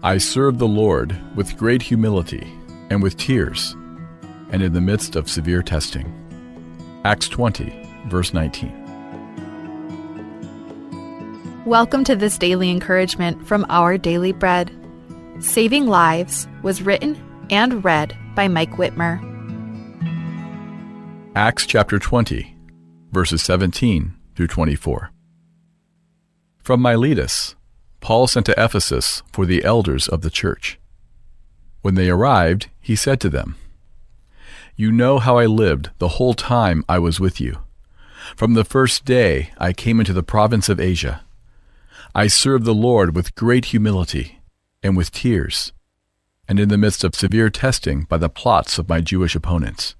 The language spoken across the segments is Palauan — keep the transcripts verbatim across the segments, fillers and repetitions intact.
I served the Lord with great humility and with tears, and in the midst of severe testing. Acts twenty, verse nineteen. Welcome to this daily encouragement from Our Daily Bread. Saving Lives was written and read by Mike Whitmer. Acts chapter twenty, verses seventeen through twenty-four. From Miletus, Paul sent to Ephesus for the elders of the church. When they arrived, he said to them, "You know how I lived the whole time I was with you, from the first day I came into the province of Asia. I served the Lord with great humility and with tears, and in the midst of severe testing by the plots of my Jewish opponents.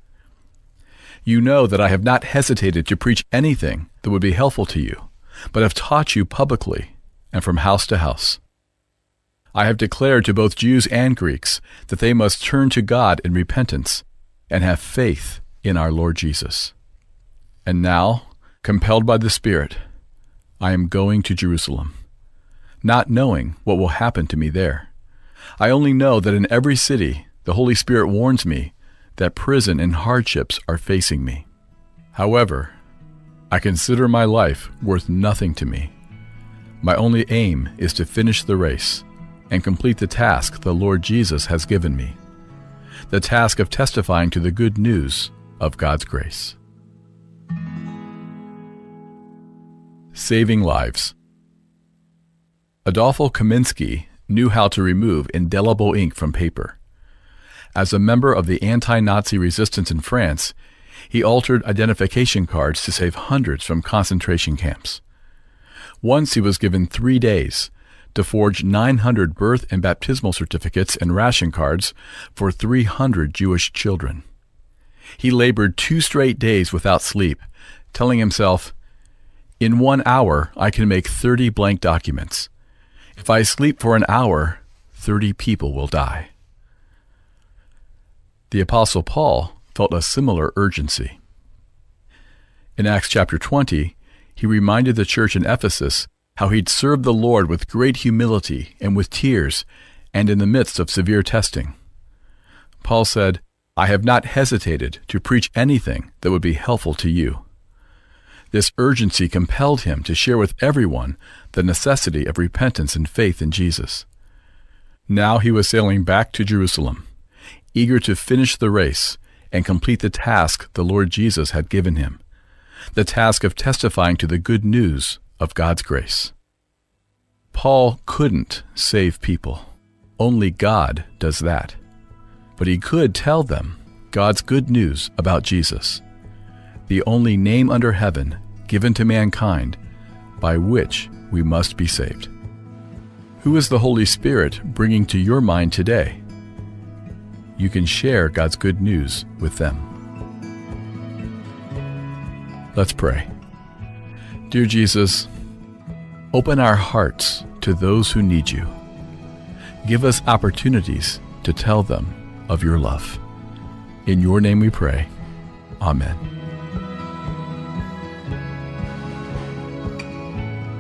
You know that I have not hesitated to preach anything that would be helpful to you, but have taught you publicly and from house to house. I have declared to both Jews and Greeks that they must turn to God in repentance and have faith in our Lord Jesus. And now, compelled by the Spirit, I am going to Jerusalem, not knowing what will happen to me there. I only know that in every city the Holy Spirit warns me that prison and hardships are facing me. However, I consider my life worth nothing to me. My only aim is to finish the race and complete the task the Lord Jesus has given me, the task of testifying to the good news of God's grace." Saving lives. Adolfo Kaminsky knew how to remove indelible ink from paper. As a member of the anti-Nazi resistance in France, he altered identification cards to save hundreds from concentration camps. Once he was given three days to forge nine hundred birth and baptismal certificates and ration cards for three hundred Jewish children. He labored two straight days without sleep, telling himself, "In one hour, I can make thirty blank documents. If I sleep for an hour, thirty people will die." The Apostle Paul felt a similar urgency. In Acts chapter twenty, he reminded the church in Ephesus how he'd served the Lord with great humility and with tears and in the midst of severe testing. Paul said, "I have not hesitated to preach anything that would be helpful to you." This urgency compelled him to share with everyone the necessity of repentance and faith in Jesus. Now he was sailing back to Jerusalem, eager to finish the race and complete the task the Lord Jesus had given him, the task of testifying to the good news of God's grace. Paul couldn't save people. Only God does that. But he could tell them God's good news about Jesus, the only name under heaven given to mankind by which we must be saved. Who is the Holy Spirit bringing to your mind today? You can share God's good news with them. Let's pray. Dear Jesus, open our hearts to those who need you. Give us opportunities to tell them of your love. In your name we pray. Amen.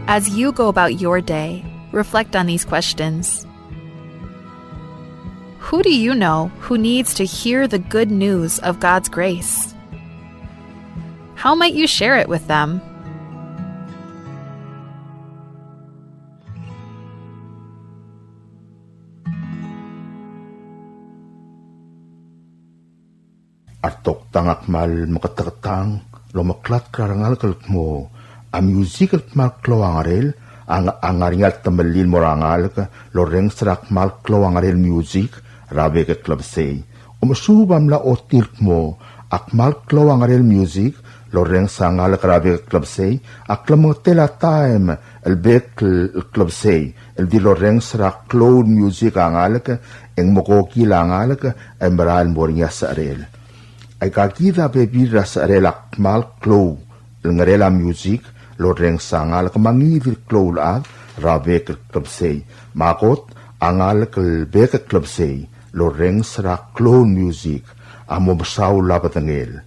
As you go about your day, reflect on these questions. Who do you know who needs to hear the good news of God's grace? How might you share it with them? A retoktang a kmal meketeketang el omeklatk er a rengalek el kmo a music el kmal klou a ngerel a ng-, a ngar er ngii a temellel el mo er a ngalek el orrenges er a kmal klou a ngerel music er a bek el klebesei. Omesuub a mla ochotii el kmo a kmal klou a ngerel music el orrenges a ngalek er a bek el klebesei a klemengetel a taem el bek el klebesei el di lorrenges er a klou el music a ngalek, e ng mekokil a ngalek e merael el mo er ngii a secherel. Aika kid a bebil er a secherel a kmal klou el ngerel a music el orrenges a ngalek me a ngii di el klou el chad er a bek el klebesei. Me a kot, a ngalek el bek el klebesei el orrenges er a klou el music a mo mesaul a bedengel.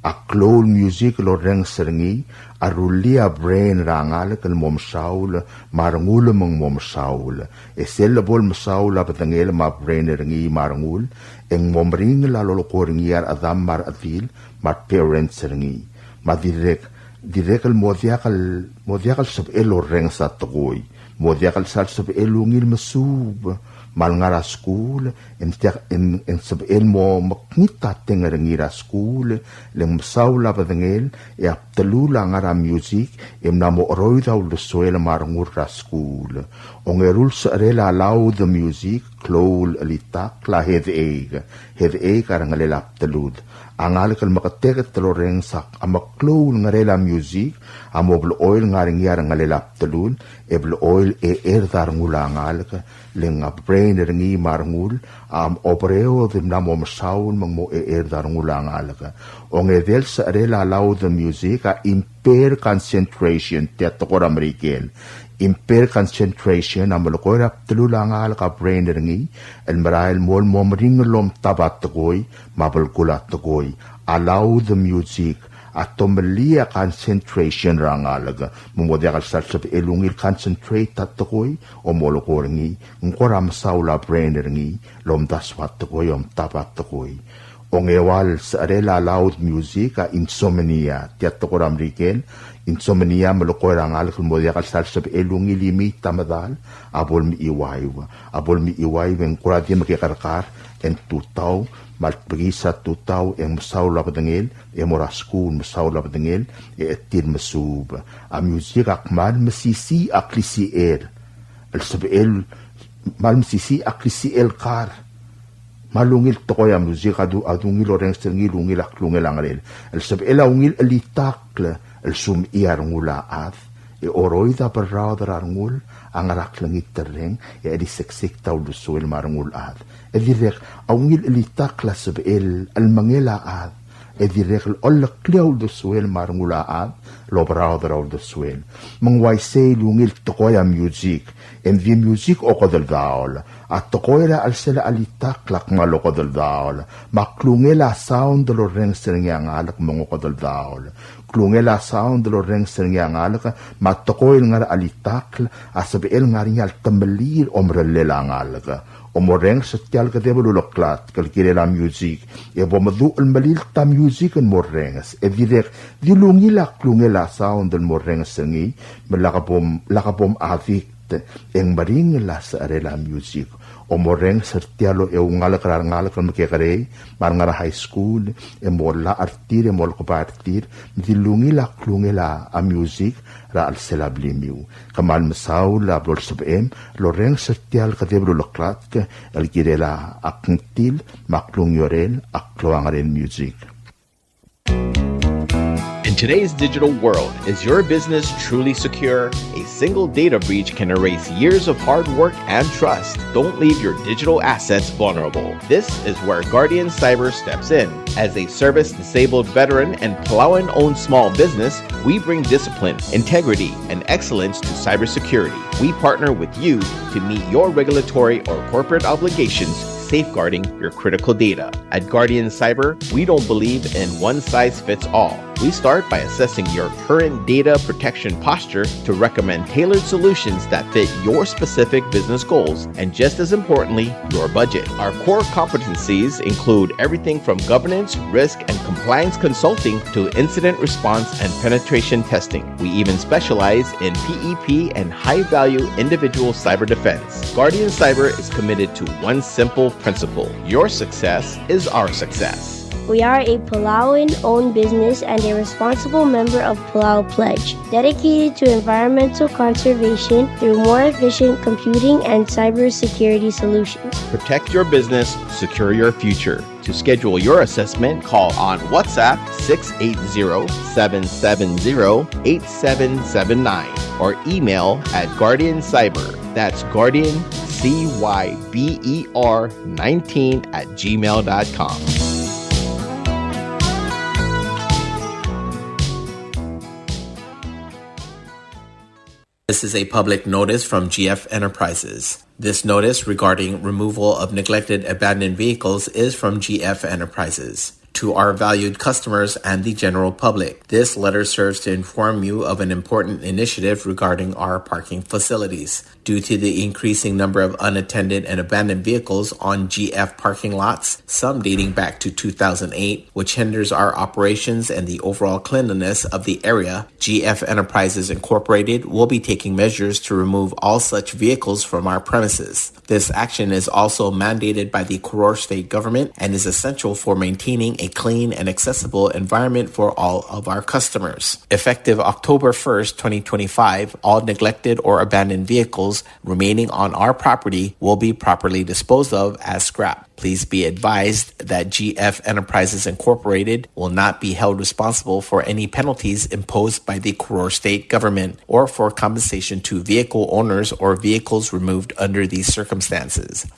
A klou el music el orrenges er ngii a rullii a brain er a ngalek el mo mesaul me a rengul me ng mo mesaul. E sel lebo el mesaul a bedengel me a brain er ngii me a rengul, e ng mo meringel a lolekoi er ngii a rechedam me a rechedil me a parents er ngii. Me a dirrek, dirrek el mo diak el, mo diak el sebechel el orrenges a tekoi. Mo diak el sal sebechel el ungil mesuub, me a lengar er a skuul, e ng diak, e ng, e ng sebechel el mo mekngit a teng er ngii er a skuul, le ng mesaul a bedengel, e a bdelul a ngar er a music, e mla mo cheroid a uldesuel me a rengul er a skuul. Ongeru el secherel a loud music, klou el chelitakl a headache. Headache a rengelel a bdelud. A ngalek el meketeket el orrenges a meklou el ngerel a music, a mo blechoel ngar er ngii a rengelel a bdelul, e blechoel checherd a rengul a ngalek, le ng a brain er ngii me a rengul a obereod e mla mo mesaul me ng mo checherd a rengul a ngalek. Ongedei el secherel a loud music a impair concentration, tia tekoi er a Merikel. Impair concentration a melekoi er a bdelul a ngalek a brain er ngii el merael el mo, mo meringel el omtab a tekoi me a belkul a tekoi. A loud music a tomellii a concentration er a ngalek, me mo diak el sal sebechel el ungil concentrate a tekoi, o mo lekoi er ngii, ng kora mesaul a brain er ngii el omdasu a tekoi, omtab a tekoi. Ongeua el secherel a loud music a insomnia, tia tekoi er a Merikel. Insomnia a melekoi er a ngalek el mo diak el sal sebechel el ungil imiit a medal, a bo lemechiuaiu, a bo lemechiuaiu e ng kora di mekekerkar, e ng tutau, me a lebekiis a tutau, e ng mesaul a bedengel, e mo er a skuul mesaul a bedengel, e chetil mesuub. A music a kmal mesisiich a klisichel. El sebechel, kmal mesisiich a klisichel el kar. Me a lungil tekoi a music a du, a dungil orrenges er ngii el ungil a klungel a ngerel. El sebechel a ungil chelitakl el sumechii a rengul a chad, e oroid a berraod er a rengul a ngar er a klengiterreng, e cheliseksek a uldesuel me a rengul a chad. E dirrek a ungil chelitakl a sebechel el mengel a chad, e dirrek el oleklii a uldesuel me a rengul a chad el oberaod er a uldesuel. Me ng uaisei el ungil tekoi a music, e ng di music okedeldaol. A tekoi er a chelsel a chelitakl a kmal okedeldaol. Me a klungel a sound el orrenges er ngii a ngalek me ng okedeldaol. Klungel a sound el orrenges er ngii a ngalek, me a tekoi el ngar er a chelitakl a sebechel ngar er ngii a ltemellii el omerellel a ngalek. Omorrenges er tia el kedeb el uleklatk el kirel a music, e bo meduch el melilt a music el morrenges. E dirrek di lungil a klungel a sound el morrenges er ngii, me lak bom, lak bom addict, e ng meringel a secherel a music. Omorrenges er tia el eungalek er a rengalek el mekekerei, me a rengar er a high school, e mo llach er tir, e mo lekebai er tir, me di lungil a klungel a music er a chelsel a blimiu. Kmal mesaul a blo lsebechem el orrenges er tia el kedeb el uleklatk el kirel a kngtil me a klungiolel a klou a ngerel music. In today's digital world, is your business truly secure? A single data breach can erase years of hard work and trust. Don't leave your digital assets vulnerable. This is where Guardian Cyber steps in. As a service disabled veteran, and Palauan owned small business, we bring discipline, integrity, and excellence to cybersecurity. We partner with you to meet your regulatory or corporate obligations, safeguarding your critical data. At Guardian Cyber, we don't believe in one size fits all. We start by assessing your current data protection posture to recommend tailored solutions that fit your specific business goals and, just as importantly, your budget. Our core competencies include everything from governance, risk, and compliance consulting to incident response and penetration testing. We even specialize in P E P and high-value individual cyber defense. Guardian Cyber is committed to one simple principle: your success is our success. We are a Palauan-owned business and a responsible member of Palau Pledge, dedicated to environmental conservation through more efficient computing and cybersecurity solutions. Protect your business, secure your future. To schedule your assessment, call on WhatsApp six eight zero, seven seven zero, eight seven seven nine or email at Guardian Cyber. That's Guardian C Y B E R nineteen at gmail dot com. This is a public notice from G F Enterprises. This notice regarding removal of neglected abandoned vehicles is from G F Enterprises. To our valued customers and the general public, this letter serves to inform you of an important initiative regarding our parking facilities. Due to the increasing number of unattended and abandoned vehicles on G F parking lots, some dating back to two thousand eight, which hinders our operations and the overall cleanliness of the area, G F Enterprises Incorporated will be taking measures to remove all such vehicles from our premises. This action is also mandated by the Koror State Government and is essential for maintaining a clean and accessible environment for all of our customers. Effective October first, twenty twenty-five, all neglected or abandoned vehicles remaining on our property will be properly disposed of as scrap. Please be advised that G F Enterprises Incorporated will not be held responsible for any penalties imposed by the Koror State Government or for compensation to vehicle owners or vehicles removed under these circumstances.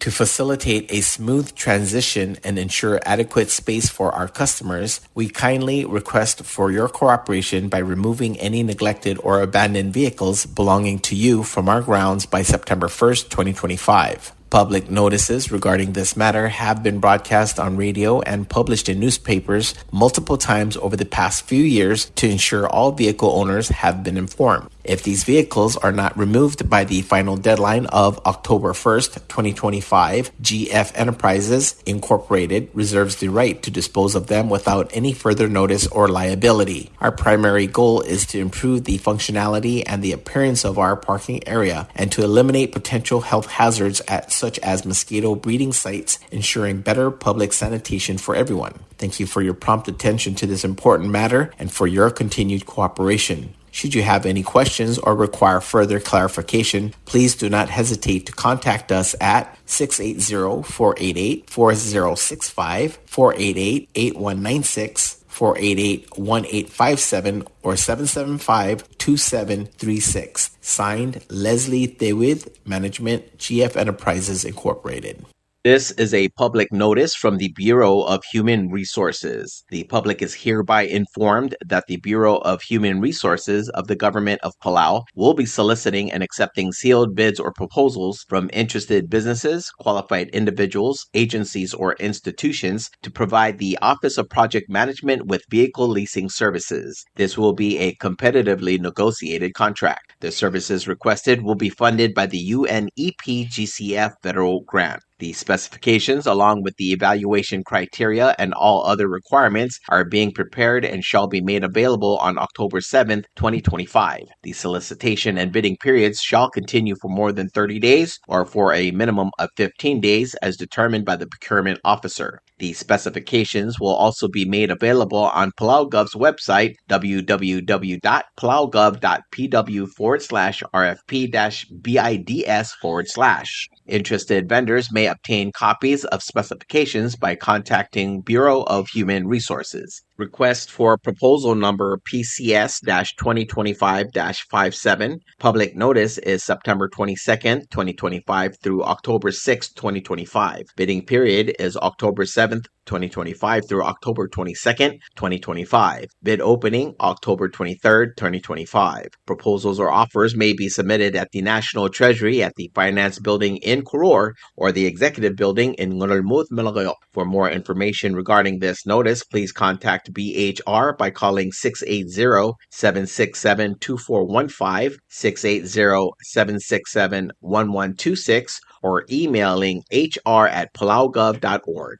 To facilitate a smooth transition and ensure adequate space for our customers, we kindly request for your cooperation by removing any neglected or abandoned vehicles belonging to you from our grounds by September first, twenty twenty-five. Public notices regarding this matter have been broadcast on radio and published in newspapers multiple times over the past few years to ensure all vehicle owners have been informed. If these vehicles are not removed by the final deadline of October first, twenty twenty-five, G F Enterprises Incorporated reserves the right to dispose of them without any further notice or liability. Our primary goal is to improve the functionality and the appearance of our parking area and to eliminate potential health hazards at, such as mosquito breeding sites, ensuring better public sanitation for everyone. Thank you for your prompt attention to this important matter and for your continued cooperation. Should you have any questions or require further clarification, please do not hesitate to contact us at six eight zero, four eight eight, four zero six five, four eight eight, eight one nine six, four eight eight, one eight five seven, or seven seven five, two seven three six. Signed, Leslie Dewith, Management, G F Enterprises Incorporated. This is a public notice from the Bureau of Human Resources. The public is hereby informed that the Bureau of Human Resources of the Government of Palau will be soliciting and accepting sealed bids or proposals from interested businesses, qualified individuals, agencies, or institutions to provide the Office of Project Management with vehicle leasing services. This will be a competitively negotiated contract. The services requested will be funded by the U N E P G C F federal grant. The specifications, along with the evaluation criteria and all other requirements, are being prepared and shall be made available on October seventh, twenty twenty-five. The solicitation and bidding periods shall continue for more than thirty days or for a minimum of fifteen days as determined by the procurement officer. The specifications will also be made available on PalauGov's website, w w w dot palaugov dot p w forward slash r f p dash bids forward slash. Interested vendors may obtain copies of specifications by contacting Bureau of Human Resources. Request for proposal number P C S dash twenty twenty-five dash five seven. Public notice is September twenty-second, twenty twenty-five through October sixth, twenty twenty-five. Bidding period is October seventh, twenty twenty-five through October twenty-second, twenty twenty-five. Bid opening, October twenty-third, twenty twenty-five. Proposals or offers may be submitted at the National Treasury at the Finance Building in Koror or the Executive Building in Ngerulmud, Melekeok. For more information regarding this notice, please contact B H R by calling six eight zero, seven six seven, two four one five, six eight zero, seven six seven, one one two six, or emailing H R at palaugov dot org.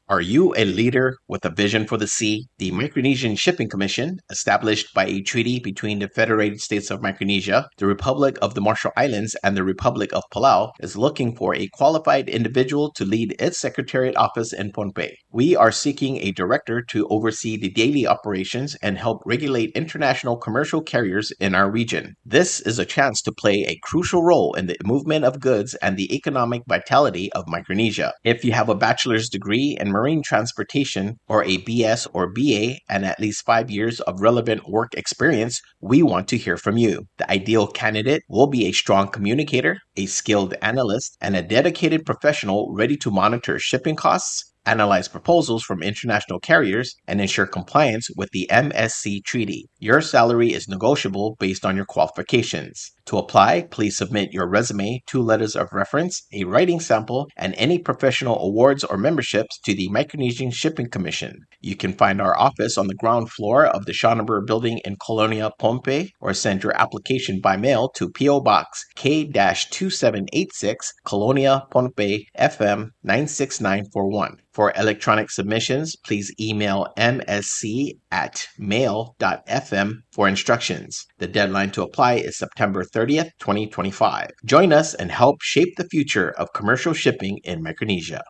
Are you a leader with a vision for the sea? The Micronesian Shipping Commission, established by a treaty between the Federated States of Micronesia, the Republic of the Marshall Islands, and the Republic of Palau, is looking for a qualified individual to lead its secretariat office in Pohnpei. We are seeking a director to oversee the daily operations and help regulate international commercial carriers in our region. This is a chance to play a crucial role in the movement of goods and the economic vitality of Micronesia. If you have a bachelor's degree in marine transportation or a B S or B A and at least five years of relevant work experience, we want to hear from you. The ideal candidate will be a strong communicator, a skilled analyst, and a dedicated professional ready to monitor shipping costs, analyze proposals from international carriers, and ensure compliance with the M S C Treaty. Your salary is negotiable based on your qualifications. To apply, please submit your resume, two letters of reference, a writing sample, and any professional awards or memberships to the Micronesian Shipping Commission. You can find our office on the ground floor of the Schonenberg Building in Kolonia, Pohnpei, or send your application by mail to P O Box K dash two seven eight six, Kolonia, Pohnpei, F M nine six nine four one. For electronic submissions, please email M S C at mail dot F M for instructions. The deadline to apply is September thirtieth, twenty twenty-five. Join us and help shape the future of commercial shipping in Micronesia.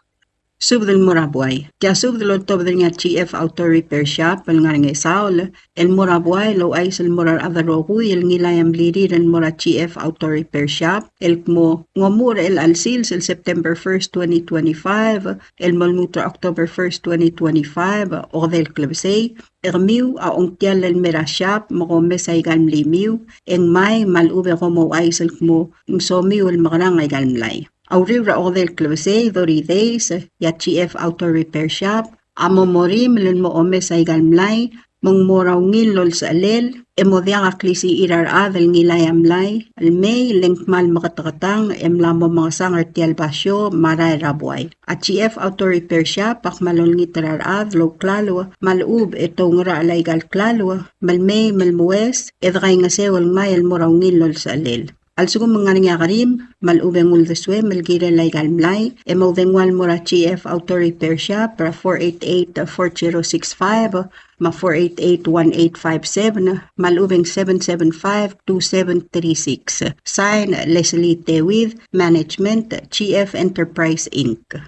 Subed el mo er a buai. Tia subed el oltobed er ngii a G F Auto Repair Shop el ngar er a Ngesaol, el mo er a buai el ouchais el mo er a rechad el rokui el ngilai a mlirir el mo er a G F Auto Repair Shop, el kmo ng omuchel er chelecha el sils el September first, twenty twenty-five, el mo lmuut er a October first, twenty twenty-five, okedei el klebesei, e kemiu a ongtiall el mei er a shop me kom omes aika el mlimiu, e ngmai me a lechub e kom ouchais el kmo ng somiu el mekerang aika el mlai. A uriul er a okedei el klebesei, thirty days, e a G F Auto Repair Shop a mo morimel el mo omes aika el mlai, me ng mo er a ungil el olsechelel, e mo diak a klisichir a rechad el ngilai a mlai el mei, le ng kmal meketeketang e mla mo mengesang er tia el basio me a rael er a buai. A G F Auto Repair Shop a kmal olengit er a rechad el ouklalo me a lechub e te oungerachel aika el klalo me le mei me le moues, e de kaingeseu el ngmai el mo er a ungil el olsechelel. A lsekum ng ngar er ngii a kerim me a lechub e ng uldesuem el kirel aika el mlai, e moudengua el mo er a G F Auto Repair Shop er a four eight eight, four zero six five me a four eight eight, one eight five seven me a lechub e ng seven seven five, two seven three six. Sign, Leslie Tewid, Management, G F Enterprise, Inc.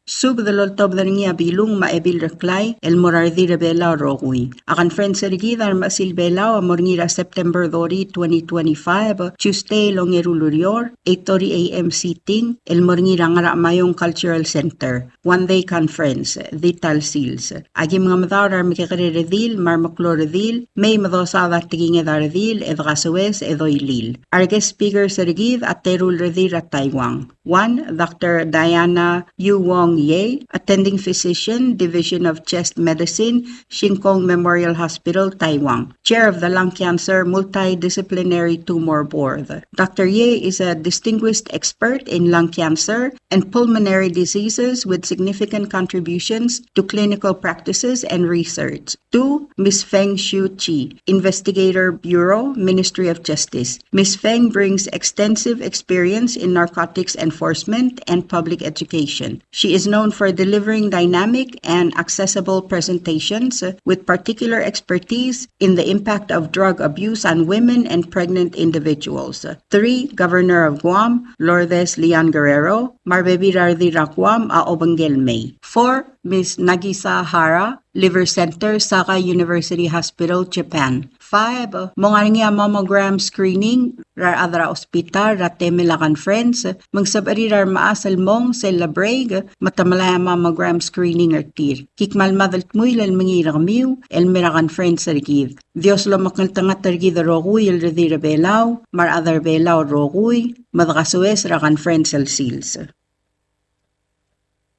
Subed el oltobed er ngii a Bilung me a Ebil Reklai el mo er a redil er a Belau el rokui. A conference er kid a remechesil Belau a mo er ngii er a September thirty, twenty twenty-five, Tuesday el ongeru el ureor, eight thirty A M sitting, el mo er ngii er a Ngarachamayong Cultural Center. One day conference, di ta el sils. Aki mengemedaol er a remekekerei el redil me a remeklou el redil, mei me dosaod a tekinged a redil, e de kasoes e doilil. A re guest speakers er kid a teru el redil er a Taiwan. One, Doctor Diana Yu Wong Ye, attending physician, Division of Chest Medicine, Shin Kong Memorial Hospital, Taiwan, chair of the Lung Cancer Multidisciplinary Tumor Board. Doctor Ye is a distinguished expert in lung cancer and pulmonary diseases with significant contributions to clinical practices and research. Two, Miss Feng Shu Chi, Investigator, Bureau, Ministry of Justice. Miss Feng brings extensive experience in narcotics enforcement and public education. She is known for delivering dynamic and accessible presentations, uh, with particular expertise in the impact of drug abuse on women and pregnant individuals. Three, Governor of Guam, Lourdes Leon Guerrero, me a rebebil er a redil er a Guam a obengkel mei. Four, Miss Nagisa Hara, Liver Center, Saga University Hospital, Japan. Five, mo ngar er ngii a mammogram screening er a rechad er a hospital er a temel a conference, me ng sebechir a remechas el mong sel le break, me te melai a mammogram screening er tir. Ki kmal mad el dmuil el mengiil er kemiu el mei er a conference er kid. Dios lomekngeltengat er kid el rokui el redil er a Belau, me a rechad er a Belau el rokui, me de kasoes er a conference el sils.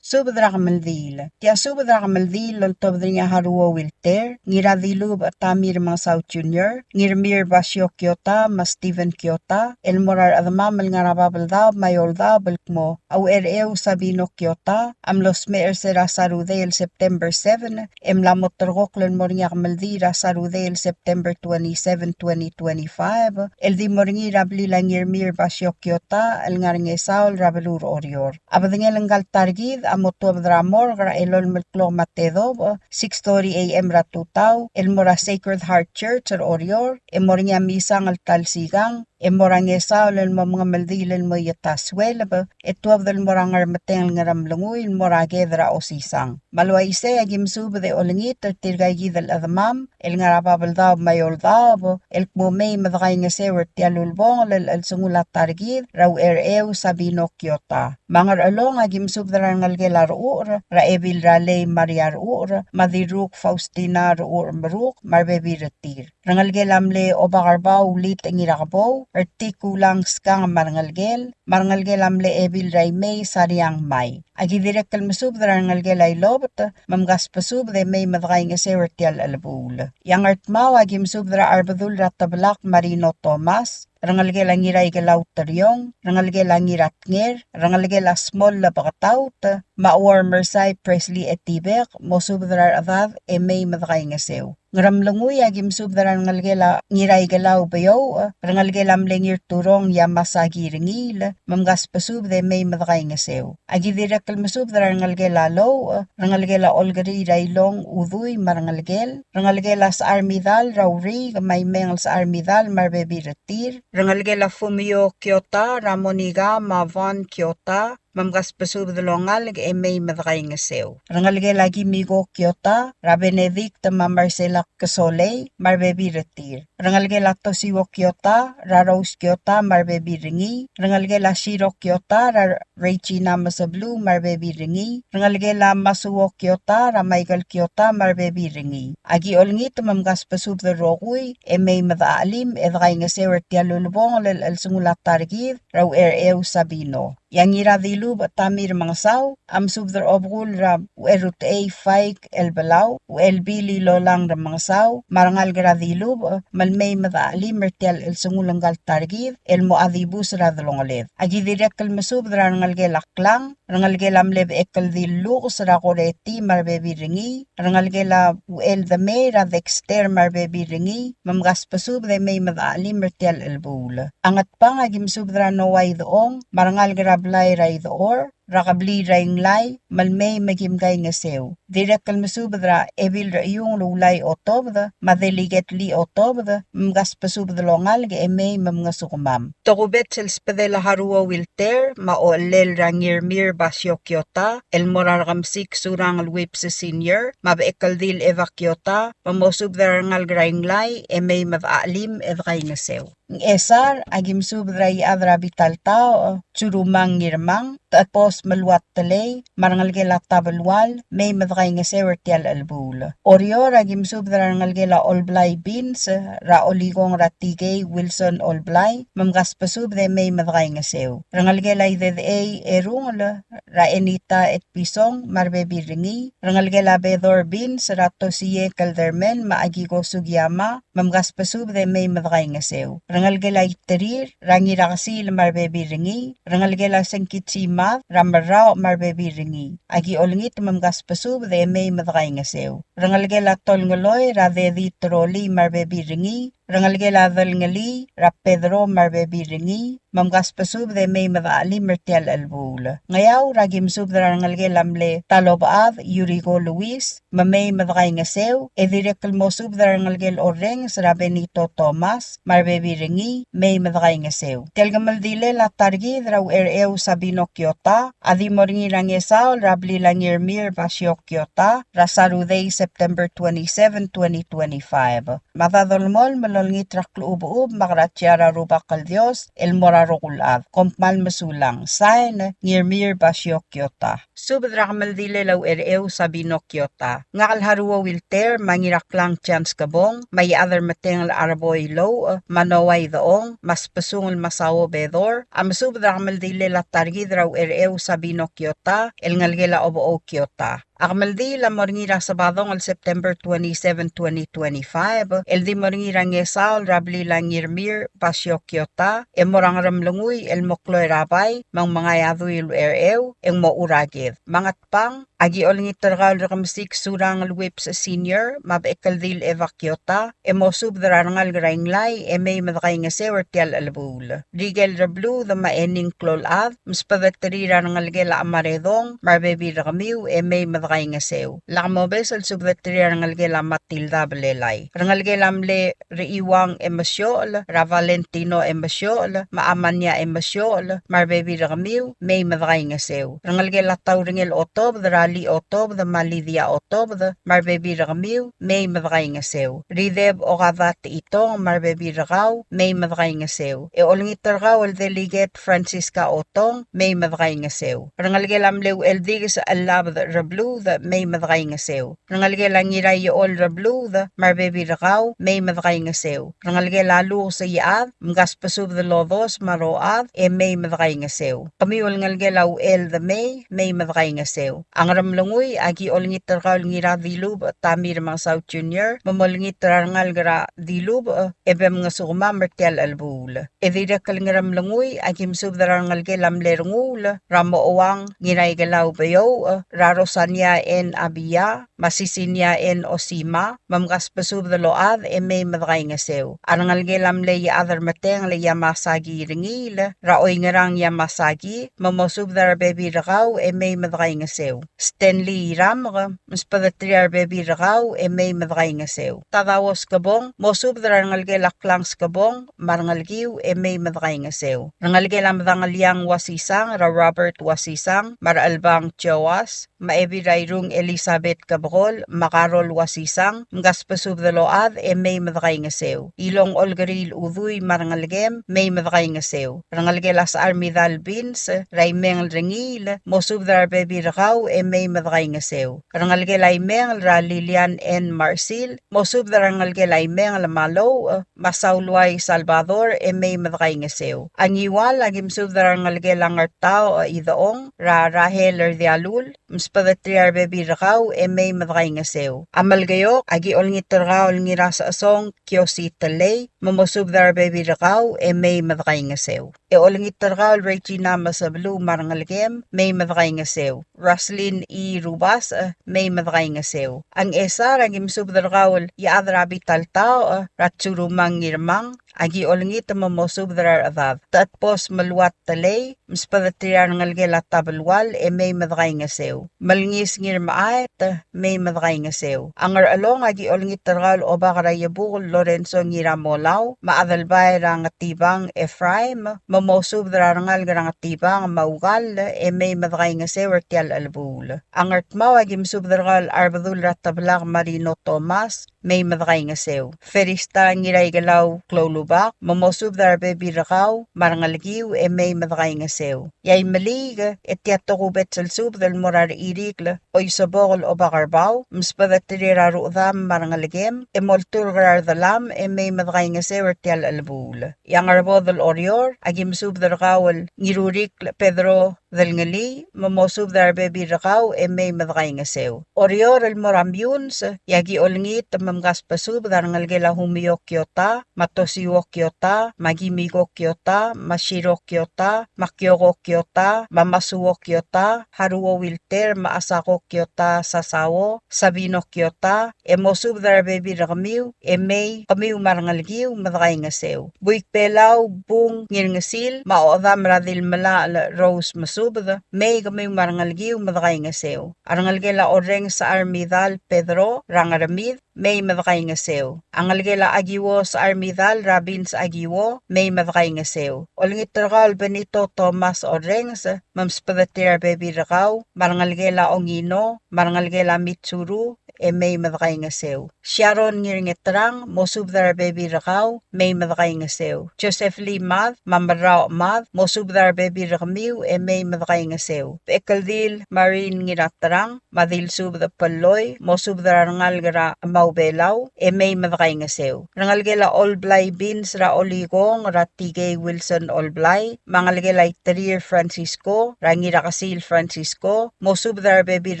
Subed er a kemeldiil. Tia subed er a kemeldiil el oltobed er ngii a Haruo Wilter, Ngiradilubech Tamir Mengesau Junior, Ngirmir Basio Kiota, me a Steven Kiota, el mo er a rechedemam el ngar er a Babeldaob me a Eouldaob el kmo a Uchercheu Sabino Kiota a mlo smecher er se er a Sarudei el September seven, e mla mo terrekokl el mo er ngii a kemeldiil er a Sarudei el September twenty-seven, twenty twenty-five, el di mo er ngii er a blil a Ngirmir Basio Kiota el ngar er a Ngesaol er a beluu er Oreor. A bedengel ngka el ta er kid a mo tuobed er a morgue er a elolem el klok me a tedobech, six thirty A M er a tutau, el mo er a Sacred Heart Church er Oreor, e mo er ngii a misang el ta el sikang, e mo er a Ngesaol el mo mengemeldiil el mo ieta sueleb, e tuobed el mo er a Ngermeteng el Ngeremlengui el mo er a ked er a osisang. Me a le uaisei e aki mesubed e olengit er tirka kid el chedemam el ngar er a Babeldaob me a Eouldaob el kmo mei me de kaingeseu er tia el ulebongel el chelsengul a ta er kid er a Uchercheu Sabino Kiota. Me a Ngerchelong e aki mesubed er a rengelekel a Rechucher, er a Ebil er a Lei Maria Rechucher, me a Dirruk Faustina Rechucher Meruk, me a rebebil er tir. rengelekel a mle Obakerbau Ulit Ngirakebou, Ertikulang Skang me a rengelekel, me a rengelekel a mle Ebil er a Imei Sariang Mai. A ki dirrek el mesubed er a rengelekel a Ilobet, me mkasbesubed e mei me dekaingeseu er tia el chelebuul. E a Ngardmau a ki mesubed er a Arbedul er a Tebelak Marino Thomas, rengelekel a Ngiraikelau Teriong, rengelekel a Ngiratnger, rengelekel a Smol Lebeketaut, me a Uor Mersai Presley Etibek, mosubed er a rechedad e mei me dekaingeseu. Ngeremlengui a ki mesubed er a rengelekel a Ngiraikelau Beouch, rengelekel a mle Ngirturong Yamasaki Rengiil, me mkasbesubed e mei me dekaingeseu. A ki dirrek el mesubed er a rengelekel a Louch, rengelekel a Olkeriil er a Ilong Udui me a rengelekel, rengelekel a Secharmidal er a Uriik me a Imeng el Secharmidal me a rebebil er tir, rengelekel a Fumio Kiota er a Monica me a Von Kiota, me mkasbesubed el ongalek e mei me dekaingeseu. Rengelekel a Kimiko Kiota er a Benedict me a Marcela Kesolei me a rebebil er tir. Rengelekel a Tosiwo Kiota er a Rose Kiota me a rebebil er ngii. Rengelekel a Shiro Kiota er a Regina Mesebeluu me a rebebil er ngii. Rengelekel a Masuo Kiota er a Michael Kiota me a rebebil er ngii. A ki olengit me mkasbesubed el rokui e mei me dechachelim e dekaingeseu er tia el ulebongel el chelsengul a ta er kid er a Uchercheu Sabino. E a Ngiradilubech Tamir Mengesau a mesubed er a obekul er a Ucherutechei Faik el Belau, Uchelbil Ilolang Remengesau, me a rengalek er a Dilubech, me le mei me dechachelim er tia el chelsengul ngka el ta er kid el mo dibus er a delongeled. A ki dirrek el mesubed er a rengelekel a Klang, rengelekel a mle Bechekeldil Lukes er a Koreti me a rebebil er ngii, rengelekel a Ucheldemei er a Dexter me a rebebil er ngii, me mkasbesubed e mei me dechachelim er tia el chelebuul. A Ngatpang a ki mesubed er a Noah Idechong me a rengalek er a blai er a Idechor er a kebliil er a Inglai, me le mei me kim kaingeseu. Dirrek el mesubed er a Ebil er a Iung el Ulai Otobed me a Delegate Lee Otobed, me mkasbesubed el ongalek e mei me mngesukemam. Tokubets el sbedel a Haruo Wilter me a ochellel er a Ngirmir Basio Kiota el mo er a Rekemesik Surangel Whipps Senior me a Bechekeldil Eva Kiota, me mosubed er a rengalek er a Inglai e mei me dechachelim e dekaingeseu. Ngchesar a ki mesubed er a Iechad er a Bitaltaoch Tsurumang Ngirmang, Techebos Meluat Telei, me a rengelekel a Tabelual, mei me dekaingeseu er tia el chelebuul. Oreor a ki mesubed er a rengelekel a Olblai Beans er a Olikong er a Tikei Wilson Olblai, me mkasbesubed e mei me dekaingeseu. Rengelekel a Idedechei Erungel er a Enita Etpison me a rebebil er ngii, rengelekel a Bedor Beans er a Tosie Kelderman me a Akiko Sugiyama, me mkasbesubed e mei me dekaingeseu. Rengelekel a Iterir er a Ngirakesiil me a rebebil er ngii, rengelekel a Sengkitsi Mad er a Merraoch me a rebebil er ngii. A ki olengit me mkasbesubed e mei me dekaingeseu. Rengelekel a Tolngeloi er a Dedi Troli me a rebebil er ngii, rengelekel a Delngelii er a Pedro me a rebebil er ngii, me mkasbesubed e mei me dechachelim er tia el chelebuul. Ngeaur a ki mesubed er a rengelekel a mle Talobechad Yuriko Luis, me mei me dekaingeseu, e dirrek el mosubed er a rengelekel Orrenges er a Benito Thomas me a rebebil er ngii, mei me dekaingeseu. Tia el kemeldilel a ta er kid er a Uchercheu Sabino Kiota a di mo er ngii er a Ngesaol er a blil a Ngirmir Basio Kiota er a Saturday, September twenty-seven, twenty twenty-five. Me a da dolemolem el olengit er a klechubechub me a krasia er a Rubak el Dios el mo er a rokui el chad. Kom kmal mesulang. Sain, Ngirmir Basio Kiota. Subed er a kemeldilel a Uchercheu Sabino Kiota. Ngak el Haruo Wilter me a Ngiraklang Chance Kebong me a Iechad er a Metengel Arboi Louch me a Noah Idechong me a Sbesungel Masao Bedor a mesubed er a kemeldilel a ta er kid er a Uchercheu Sabino Kiota el ngelekel a Obechou Kiota. A kemeldiil a mo er ngii er a Sabadong el September twenty-seven, twenty twenty-five, el di mo er ngii er a Ngesaol er a blil a Ngirmir Basio Kiota, e mo er a Ngeremlengui el mo klou er a bai me ng mengai a dui el Uchercheu e ng mo churaked. Me a Ngatpang a ki olengit er kau el Rekemesik Surangel Whipps Senior me a Bechekeldil Eva Kiota, e mosubed er a rengalek er a Inglai e mei me dekaingeseu er tia el chelebuul. Rikel Rebluud me a Ening Kloulchad, msubedeterir a rengelekel a Chemaredong me a rebebil er kemiu e mei me dekaingeseu. Lak mobes el subedeterir a rengelekel a Matilda Belelai. Rengelekel a mle Rechiuang Emesiochel, er a Valentino Emesiochel me a Amania Emesiochel me a rebebil er kemiu, mei me dekaingeseu. Rengelekel a Taurengel Otobed, er a Lii Otobed me a Lydia Otobed me a rebebil er kemiu, mei me dekaingeseu. Rideb Okada Techitong me a rebebil er kau, mei me dekaingeseu. E olengit er kau el Delegate Francisca Otong, mei me dekaingeseu. Rengelekel a mle Ucheldikes Chellabed Rebluud, Rebeluud, mei me dekaingeseu. Rengelekel a Ngiraiechol Rebeluud, me a rebebil er kau, mei me dekaingeseu. Rengelekel a Lukes Iechad, mkasbesubed el odos me a rochad, e mei me dekaingeseu. Kemiu el ngelekel a Uchel Demei, mei me dekaingeseu. A Ngeremlengui, a ki olengit er kau el Ngiradilubech Tamir Mengesau Junior, me molengit er a rengalek er a Dilubech, e bem ngesukemam er tia el chelebuul. E dirrek el Ngeremlengui, a ki mesubed er a rengelekel a mle Renguul, er a Mochouang Ngiraikelau Beouch, er a Rosania N. Abia, me a Sisinia N. Osima, me mkasbesubed el ochad e mei me dekaingeseu. A rengelekel a mle Iechad er Metengel Yamasaki Rengiil, er a Oingerang Yamasaki, me mosubed er a rebebil er kau e mei me dekaingeseu. Stanley Iramk, msbedeterir a rebebil er kau e mei me dekaingeseu. Tadao Skebong, mosubed er a rengelekel a Klang Skebong, me a rengelekiu e mei me dekaingeseu. Rengelekel a Medangeliang Uasisang, er a Robert Uasisang, me a Rechelbang Joas, me a Ebil er a Irung Elizabeth Kebekol, me a Karol Uasisang, mkasbesubed el ochad e mei me dekaingeseu. Ilong Olkeriil Udui me a rengelekem, mei me dekaingeseu. Rengelekel a Secharmidal Beans, er a Imengel Rengiil, mosubed er a rebebil er kau e mei me dekaingeseu. Rengelekel a Imengel er a Lilian N. Marsil, mosubed er a rengelekel a Imengel me a Louch, me a Sauluai Salvador e mei me dekaingeseu. A Ngiwal a ki mesubed er a rengelekel a Ngertaoch Idechong, er a Rahel er Dialul, msbedeterir a rebebil er kau e mei me dekaingeseu. A Melekeok a ki olengit er kau el Ngirasechesong Kiosi Telei, me mosubed er a rebebil er kau e mei me dekaingeseu. E olengit er kau el Regina Mesebeluu me a rengelekem, mei me dekaingeseu. Roslyn E. Rubasech, mei me dekaingeseu. A Ngchesar a ki mesubed er kau el Iechad er a Bitaltaoch, er a Tsurumang Ngirmang, a ki olengit me mosubed er a rechedad. Techedbos Meluat Telei, msbedeterir a rengelekel a Tabelual e mei me dekaingeseu. Melngis Ngirmechaet, mei me dekaingeseu. A Ngerchelong a ki olengit er kau el Obak er a Iebukel Lorenzo Ngiramolau, me a Adelbai er a Ngetibang Ephraim, me mosubed er a rengalek er a Ngetibang me a Ukall e mei me dekaingeseu er tia el chelebuul. A Ngardmau a ki mesubed er kau el Arbedul er a Teblak Marino Thomas, mei me dekaingeseu. Ferista Ngiraikelau Kloulubak, me mosubed er a rebebil er kau me a rengelekiu e mei me dekaingeseu. E a Imeliik, e tia tokubets el subed el mo er a Rechirikl Oisebok el Obakerbau, msbedeterir a ruchedam me a rengelekem, e molturk er a redelam e mei me dekaingeseu er tia el chelebuul. E a Ngerbodel Oreor, a ki mesubed er kau el Ngirurikl Pedro Delngelii, me mosubed er a rebebil er kau e mei me dekaingeseu. Oreor el mo er a Meyuns, e a ki olengit me mkasbesubed a rengelekel a Humio Kiota, me a Tosiuo Kiota, me a Kimiko Kiota, me a Shiro Kiota, me a Kioko Kiota, me a Masuo Kiota, Haruo Wilter, me a Asako Kiota, Sasao, Sabino Kiota, e mosubed er a rebebil er kemiu, e mei kemiu me a rengelekiu me dekaingeseu. Buik Belau, Bung Ngirngesil, me a Ochedam er a Dilmelachel Rose Mesubed, mei kemiu me a rengelekiu me dekaingeseu. A rengelekel a Orrenges Armidal Pedro, er a Ngermid, mei me dekaingeseu. A ngelekel a Akiuo Secharmidal er a Bins Akiuo, mei me dekaingeseu. Olengit er kau el Benito Thomas Orrenges, me msbedeterir a rebebil er kau, me a rengelekel a Ongino, me a rengelekel a Mitsuru, e mei me dekaingeseu. Sharon Ngirngeterang, mosubed er a rebebil er kau, mei me dekaingeseu. Joseph Lee Mad, me a Merraoch Mad, mosubed er a rebebil er kemiu, e mei me dekaingeseu. Bechekeldil Marin Ngiraterang, me a Dilsubed Pelloi, mosubed er a rengalek er a Maubelau, e mei me dekaingeseu. Rengelekel a Olblai Bins er a Olikong er a Tikei Wilson Olblai, me a ngelekel a Iterir Francisco, er a Ngirakesil Francisco, mosubed er a rebebil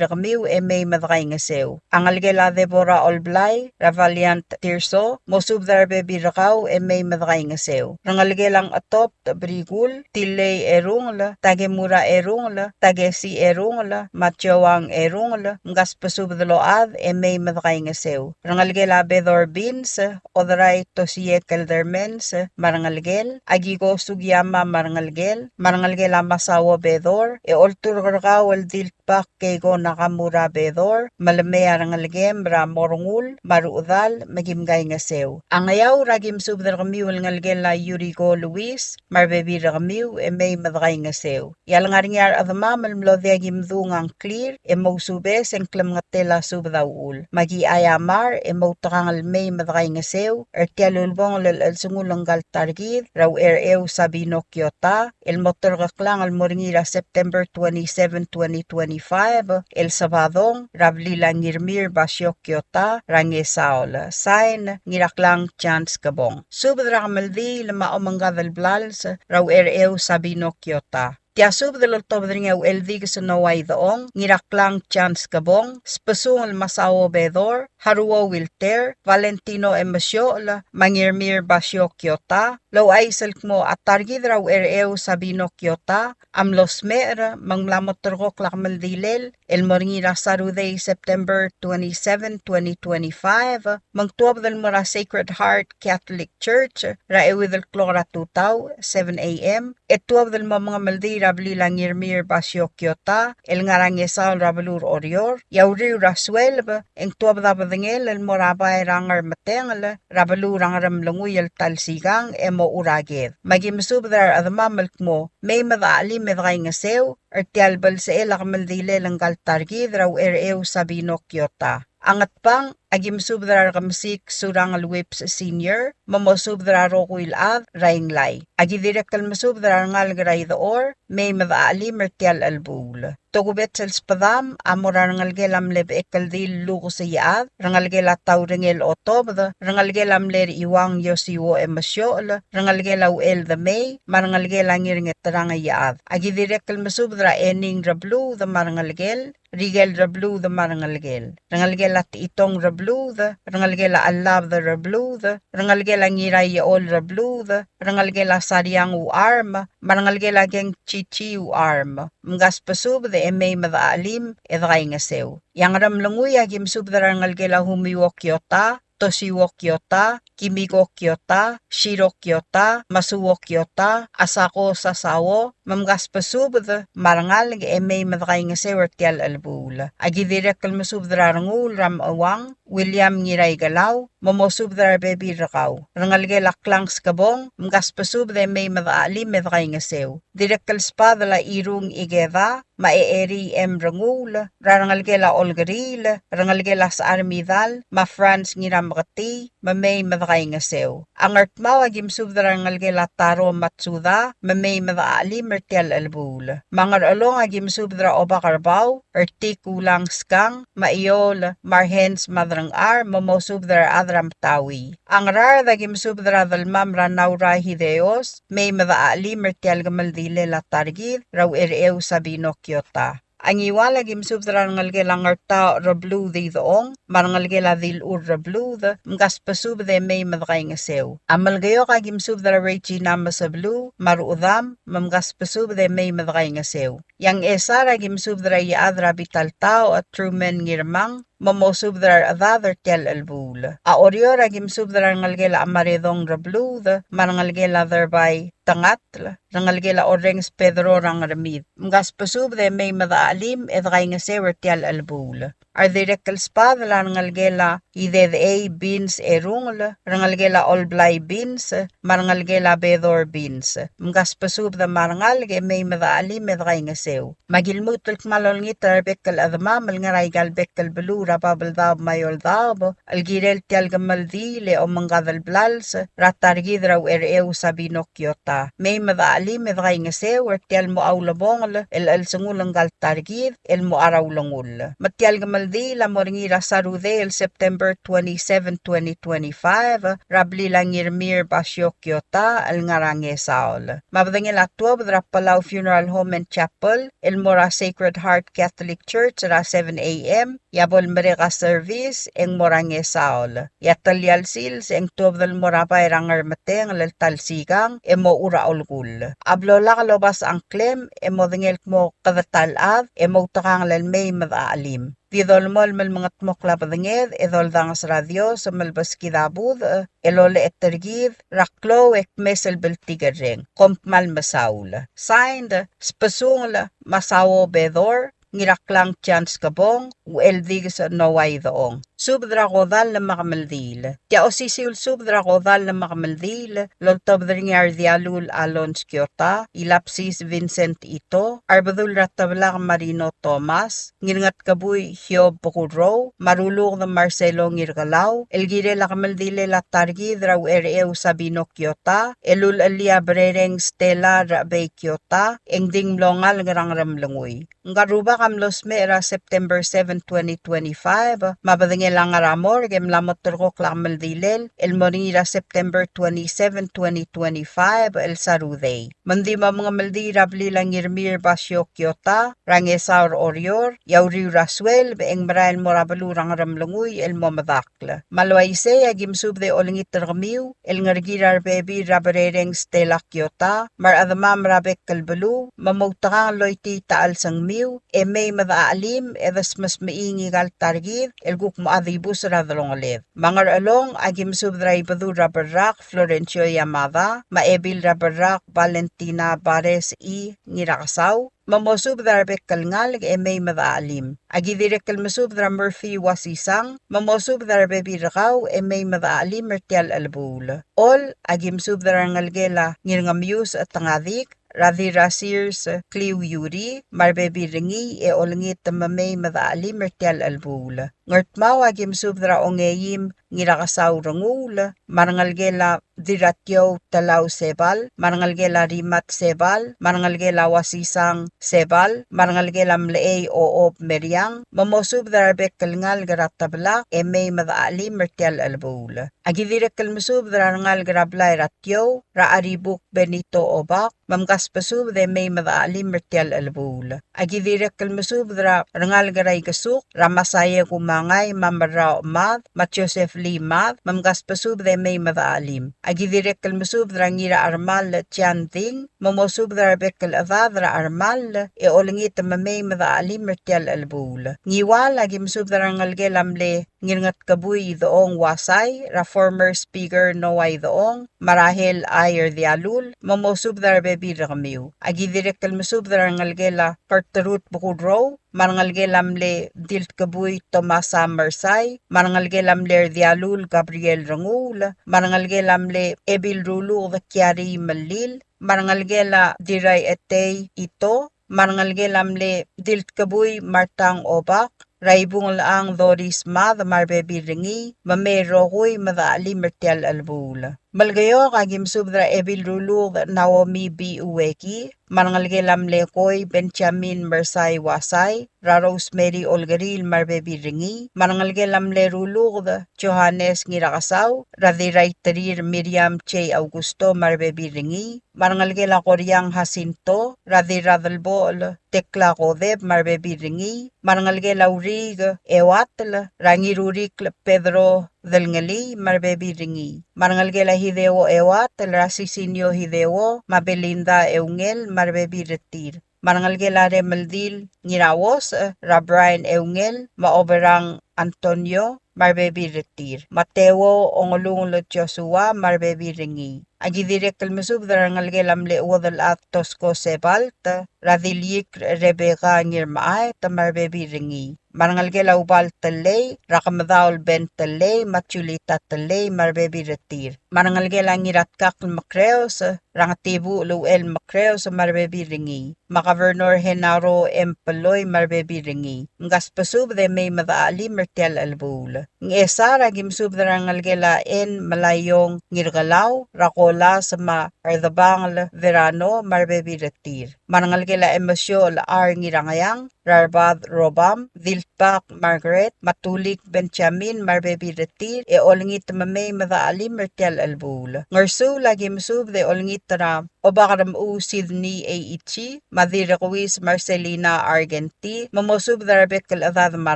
er kemiu e mei me dekaingeseu. A ngelekel a Deborah Olblai, er a Valiant Tirso, mosubed er a rebebil er kau e mei me dekaingeseu. Rengelekel a Ngetop Brikul, Tilei Erungel, Takemura Erungel, Takesi Erungel, me a Joang Erungel, mkasbesubed el ochad e mei me dekaingeseu. Rengelekel a Bedor Bins, Oderai Tosie Keldermans, me a rengelekel, Akiko Sugiyama me a rengelekel, me a rengelekel a Masao Bedor, e olturk er kau el Diltbak Keiko Nakamura Bedor, me le mei a rengelekem er a mo rengul, me a ruchedal, me kim kaingeseu. A Ngeaur a ki mesubed er kemiu el ngelekel a Yuriko Luis, me a rebebil er kemiu, e mei me dekaingeseu. E a lengar er ngii a rechedemam el mlo diak ki mdung a ngklir, e mousubes e ng klemengetel a subed a uchul. Me aki aiamar, e moutekangel mei me dekaingeseu, er tia el ulebongel el chelsengul ngka el ta er kid, er a Uchercheu Sabino Kiota, el mo terkeklang el mo er ngii er a September twenty-seven, twenty twenty. twenty-five, el Sabadong, er a blil a Ngirmir Basio Kiota er a Ngesaol. Sign, Ngiraklang Chance Kebong. Subed er a kemeldiil me a omengkad el blals er a Uchercheu Sabino Kiota. Tia subed el oltobed er ngii a Ucheldikes Noah Idechong, Ngiraklang Chance Kebong, Sbesungel Masao Bedor, Haruo Wilter, Valentino Emesiochel, me a Ngirmir Basio Kiota, el ouchais el kmo a ta er kid er a Uchercheu Sabino Kiota a mlo smecher me ng mla mo terrekokl a kemeldilel el mo er ngii er a Saturday, September twenty-seven, twenty twenty-five, me ng tuobed el mo er a Sacred Heart Catholic Church er a euid el klok er a tutau, seven A M, e tuobed el mo mengemeldiil er a blil a Ngirmir Basio Kiota el ngar er a Ngesaol er a beluu er Oreor, e a uriul er a sueleb e ng tuobed a bedengel el mo er a bai er a Ngermetengel er a beluu er a Ngeremlengui el ta el sikang e mochu er a ked. Me aki mesubed er a rechedemam el kmo mei me dechachelim e dekaingeseu er tia el belsechel a kemeldilel ngka el ta er kid er a Uchercheu Sabino Kiota. A Ngatpang, aki mesubed er a Rekemesik Surangel Whipps Senior, me mosubed er a rokui el chad er a Inglai. Aki dirrek el mesubed er a rengalek er a Idechor, mei me dechachelim er tia el chelebuul. Tokubets el sbedam a mo er a rengelekel a mle Bechekeldil Lukes Iechad, rengelekel a Taurengel Otobed, rengelekel a mle Rechiuang Yosiuo Emesiochel, rengelekel a Uchel Demei, me a rengelekel a Ngirngeterang Iechad. Aki dirrek el mesubed er a Ening Rebluud me a rengelekel, Rikel Rebluud me a rengelekel, rengelekel a Techitong Rebluud, rengelekel a Chellabed Rebluud, rengelekel a Ngiraiechol Rebluud, rengelekel a Sariang Ucharm, me a rengelekel a Keng Chichi Ucharm. Mkasbesubed e mei me dechachelim e dekaingeseu. E a Ngeremlengui aki mesubed er a rengelekel a Humio Kiota, Toshio Kiota, Kimiko Kiota, Shiro Kiota, Masuo Kiota, Asako Sasao, me mkasbesubed me a rengalek e mei me dekaingeseu er tia el chelebuul. Aki dirrek el mesubed er a Renguul er a Mecheuang, William Ngiraikelau, me mosubed er a rebebil er kau. Rengelekel a Klang Skebong, mkasbesubed e mei me dechachelim e dekaingeseu. Dirrek el sbadel a Irung Ikeda, me a Eeri M. Renguul, er a rengelekel a Olkeriil, rengelekel a Sechar Midal, me a Franz Ngirameketii, me mei me dekaingeseu. A Ngardmau aki mesubed er a rengelekel a Taro Matsuda, me mei me dechachelim er tia el chelebuul. Me a Ngerchelong aki mesubed er a Obakerbau, er Tik Ulang Skang, me a Iol, me a Rehens Maderengchar, me mosubed er a rechad er a Metaui. A Ngaraard aki mesubed er a Delmam er a Naura Hideos, mei me dechachelim er tia el kemeldilel a ta er kid er a Uchercheu Sabino Kiota. A Ngiwal aki mesubed er a rengelekel a Ngertaoch Rebluud Idechong, me a rengelekel a Dilchur Rebluud, mkasbesubed e mei me dekaingeseu. A Melekeok aki mesubed er a Regina Mesebeluu, me a Ruchedam, me mkasbesubed e mei me dekaingeseu. E a Ngchesar aki mesubed er a Iechad er a Bitaltaoch, Truman Ngirmang, me mosubed er a rechedad er tia el chelebuul. A Oreor aki mesubed er a rengelekel a Chemaredong Rebluud, me a rengelekel a Derbai Tengatl, rengelekel a Orrenges Pedro er a Ngermid. Mkasbesubed e mei me dechachelim e dekaingeseu er tia el chelebuul. A redirrek el sbadel a rengelekel a Idedechei Beans Erungel, rengelekel a Olblai Beans, me a rengelekel a Bedor Beans. Mkasbesubed me a rengalek e mei me dechachelim e dekaingeseu. Me aki lmuut el kmal olengit er a rebek el chedemam el ngar er aika el bek el beluu er a Babeldaob me a Eouldaob, el kirel tia el kemeldiil e omengkad el blals er a ta er kid er a Uchercheu Sabino Kiota. Mei me dechachelim e dekaingeseu er tia el mocha ulebongel el chelsengul ngka el ta er kid el mocha er a ulengull. Me tia el kemeldiil a mo er ngii er a Saturday el September twenty-seven, twenty twenty-five, er a blil a Ngirmir Basio Kiota el ngar er a Ngesaol. Me a bedengel a tuobed er a Palau Funeral Home and Chapel el mo er a Sacred Heart Catholic Church er a seven A.M. e a bo lemerek a service e ng mo er a Ngesaol. E a telial sils e ng tuobed el mo er a bai er a Ngermetengel el ta el sikang e mochu er a olkull. A blo lak lobasech a ngklem e modengei el kmo kede ta el chad e moutekangel el mei me dechachelim. Di dolemolem el mengetmokl a bedenged e doldanges er a Dios me lebeskid a budech el olecheter kid er a klou e kmes el bltikerreng. Kom kmal mesaul. Signed, Sbesungel Masao Bedor, Ngiraklang Chance Kebong, Ucheldikes Noah Idechong. Subed er a kodall me a kemeldiil. Tia osisiu el subed er a kodall me a kemeldiil el oltobed er ngii a Rdialul Alons Kiota, Ilapsis Vincent Ito, Arbedul er a Teblak Marino Thomas, Ngirngetkebui Hiob Bekurrou, me a Ruluked Marcelo Ngirkelau, el kirel a kemeldilel a ta er kid er a Uchercheu Sabino Kiota, el ulechellii a Berereng Stella Rechebei Kiota, e ng di ng mlo ngalek er a Ngeremlengui. Ngka el rubak a mlo smecher er a September seven, twenty twenty-five, me a bedengel a ngar er a morgue e mla mo terrekokl a kemeldilel el mo er ngii er a September twenty-seven, twenty twenty-five, el Sarudei. Me ng di mo mengemeldiil er a blil a Ngirmir Basio Kiota er a Ngesaol er Oreor, e a uriul er a sueleb e ng merael el mo er a beluu er a Ngeremlengui el mo medakl. Me a le uaisei, aki mesubed e olengit er kemiu el ngerekir a rebebil er a Berereng Stella Kiota me a rechedemam er a bek el beluu, me moutekangel el oitii a chelsengmiu e mei me dechachelim e desmesmechii ngika el ta er kid el kuk mo dibus er a delongeled. Me a Ngerchelong, aki mesubed er a Ibedul er a Berrak Florencio Yamada me a Ebil er a Berrak Valentina Bares I. Ngirakesau, me mosubed er a rebek el ngalek e mei me dechachelim. Aki dirrek el mesubed er a Murphy Wasisang, me mosubed er a rebebil er kau e mei me dechachelim er tia el chelebuul. Choll, aki mesubed er a rengelekel a Ngirngemius Tengadik, er a Dirrasirs Kliu Yuri, me a rebebil er ngii e olengit me mei me dechachelim er tia el chelebuul. Ngardmau, aki mesubed er a Ongeim Ngirakesau Renguul, me a rengelekel a Dirratiou Telau Sebal, me a rengelekel a Rimat Sebal, me a rengelekel a Wasisang Sebal, me a rengelekel a Mlechei Ochob Meriang, me mosubed er a rebek el ngalek er a Teblak e mei me dechachelim er tia el chelebuul. Aki dirrek el mesubed er a rengalek er a blai er a Tiou, er a Aribuk Benito Obak, me mkasbesubed e mei me dechachelim er tia el chelebuul. Aki dirrek el mesubed er a rengalek er a Ikesuk, er a Masaia Kumangai me a Merrau Mad, me a Joseph Lee Mad, me mkasbesubed e mei me dechachelim. Aki dirrek el mesubed er a Ngirachermall Jan Ding, me mosubed er a rebek el chedad er a Chermall, e olengit me mei me dechachelim er tia el chelebuul. Ngiwal, aki mesubed er a rengelekel a mle Ngirngetkebui Idechong Wasai, er a former Speaker Noah Idechong, me a Rahel Ai er Dialul, me mosubed er a rebebil er kemiu. Aki dirrek el mesubed er a rengelekel a Kertrud Bekurrou, me a rengelekel a mle Diltkebui Tomasa Mersai, me a rengelekel a mle Rdialul Gabriel Renguul, me a rengelekel a mle Ebil Ruluked Kiari Melil, me a rengelekel a Dirraichetei Ito, me a rengelekel a mle Diltkebui Martang Obak, er a Ibungelchang Doris Mad me a rebebil er ngii, me mei el rokui me dechachelim er tia el chelebuul. Melekeok, aki mesubed er a Ebil Ruluked Naomi B. Ueki, me a rengelekel a mle Koi Benjamin Mersai Wasai, er a Rosemary Olkeriil me a rebebil er ngii, me a rengelekel a mle Ruluked Johannes Ngirakesau, er a Dirraiterir Miriam J. Augusto me a rebebil er ngii, me a rengelekel a Koriang Jacinto, er a Dirradelbochel Tekla Kodep me a rebebil er ngii, me a rengelekel a Uriik Euatel, er a Ngirurikl Pedro Delngelii me a rebebil er ngii, me a rengelekel a Hideo Euatel, er a Sisinio Hideo me a Belinda Eungel me a rebebil er tir, me a rengelekel a Remeldil Ngirauosech, er a Brian Eungel me a Oberang Antonio me a rebebil er tir, me a Teuo Ongelungel Joshua me a rebebil er ngii. Aki dirrek el mesubed er a rengelekel a mle Uodelchad Tosko Sebalt, er a Diliikl Rebecca Ngirmechaet me a rebebil er ngii, me a rengelekel a Ubal Tellei, er a Kemedaol Ben Tellei me a Julita Tellei me a rebebil er tir, me a rengelekel a Ngiratkakl Mekreos, er a Ngetibuchel Uchel Mekreos me a rebebil er ngii, me a Governor Genaro M. Peloi me a rebebil er ngii. Mkasbesubed e mei me dechachelim er tia el chelebuul. Ngchesar, aki mesubed er a rengelekel a En Melaiong Ngirkelau, er a Kolas me a Rdebangel Verano me a rebebil er tir, me a rengelekel a Emesiochel R. Ngirangeang, er a Rebad Robam, Diltbak Margaret, me a Tulik Benjamin me a rebebil er tir, e olengit me mei me dechachelim er tia el chelebuul. Ngersuul, aki mesubed e olengit er a Obak er a Mechuu Sydney Eichi, me a Dirrekuis Marcelina Argenti, me mosubed er a rebek el chedad me a